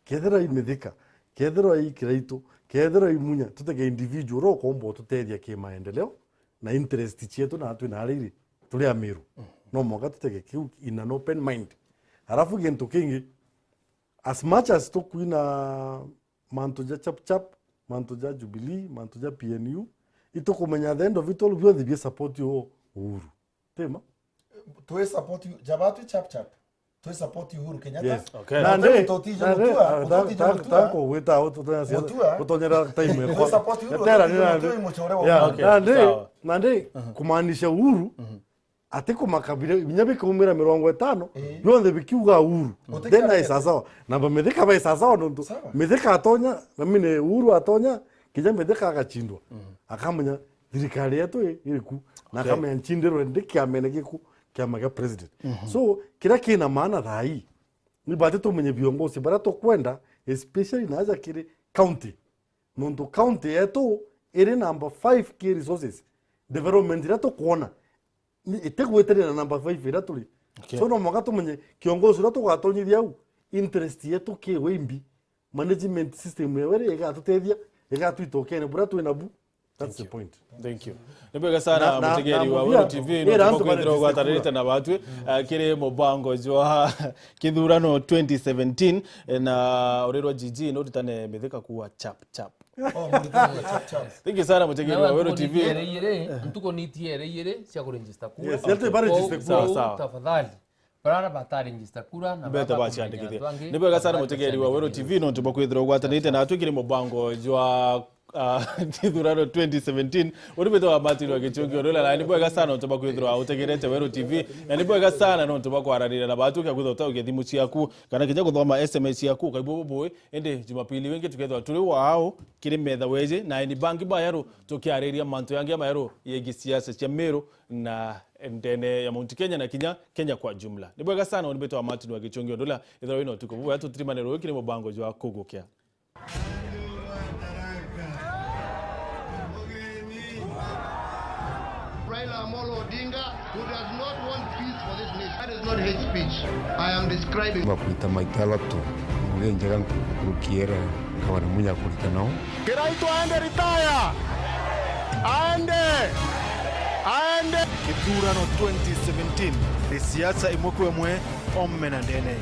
Kethira i Mithika, kethira i Kiraitu, kethira i Munya, tutege individual uria ukomba ututethia kimaendeleo na interest cietu na atwi na ariri turi Amiru. No mwanka tutege kiu in an open mind. Arafu gintu kingi, as much as tukwina mantu ja chap chap, mantu ja Jubilee, mantu ja P N U, itukumenya at the end of it all, bionthe bie support u Uhuru. Tima? Twi support u, jabatu chap chap. Twi support Uhuru Kenyatta. Yes. Okay. Na Nandi, Mutoti ja nandi, Mutua, ah, Mutoti ja ta-, ta-, Mutua. Tanko gwita au tutonya siasa, Mutua. Gutonyera time Twi yakwa. Support Uhuru, Etera Mutoti ni ja nandi. Mutua i mucore wa Yeah, Uhuru. Okay, nandi, sawa. Nandi, kumaanisha Uhuru, ati kumakabira, binya bikaumira mirongo itano, Eh. bionthe bikiuga Uhuru. Guti Then kia ai sasawa. Na ba Mithika bai sasawa nontu. Sawa. Mithika atonya, na mine Uhuru atonya, kinya Mithika agachindwa. Akamenya thirikari yetu i-, iriku. Na Okay. akamenya nchindiro ndi kiamene giku. Kiama gia president. So, kiria kina maana thaa ii, ni bati tumenye viongozi baria tukwenda, especially na aja kiri county. Nontu county yetu iri number five ki resources. Development iria tukwona, ni itigwitanira na number five iria turi. Okay. So, no mwanka tumenye kiongozi uria tugatonyithia au, interest yetu ki wimbi. Management system yewe ri igatutethia, igatwita ukene buria twi nabu. That's the point. Thank you. Ni bwega sana, Na, na, mutegeri na wa mubia, Weru T V, ira no antu tubakwithira baregister ugwatanirite kura. Na batwi, eh, kiri mubango jwa kithurano twenty seventeen, eh, na urirwa G G, no ritane Mithika kuwa chap chap. Oh, Mithika kuwa chap chap. Thank you sana, mutegeri wa Weru T V. Nawe ntuku nitiere iri, ntuku nitiere iri cia kuregister kura. Yes, yete baregister kura. Sawa, sawa. Tafadhali. Barara bataregister kura na Bete batakumenya baciandikithia. Antu angi Ni bwega sana, mutegeri wa Weru T V, nontu bwa kwithirwa ugwatanite natwi kiri mubango jwa, ah, kithurano twenty seventeen. Uri bete wa Martin wa Gichungi, uri la, ni bwega sana nontu bwa kwithirwa utegerete Weru T V, na ni bwega sana nontu bwa kwaraniria na batwi, kia kwithirwa utaukia thimu ciaku, kana kinya kuthoma S M S ciaku, ukaigua bubui. Indi Jumapili wingi tukethirwa turi wao kiri metha weji, na ni bangi bayaru tukiariria mantu yangi mayaru yegi siasa cia Meru na ndene ya Mount Kenya na kinya Kenya kwa jumla. Ni bwega sana, uni mbitwa Martin wa Gichungi Ondula. Ithirwa wina utuku bubwega, tutirimanire ruu kiri mubango jwa Kugukia. Raila Amolo Odinga, who does not want peace for this nation. That is not hate speech. I am describing. Bakwita maita alatu, ngugi njega nkurukiere, nkabona munya kurita nao. Kiraitu aende retire! Aende! Aende! Kithurano twenty seventeen, ni siasa imwe kwa imwe, ome na ndene.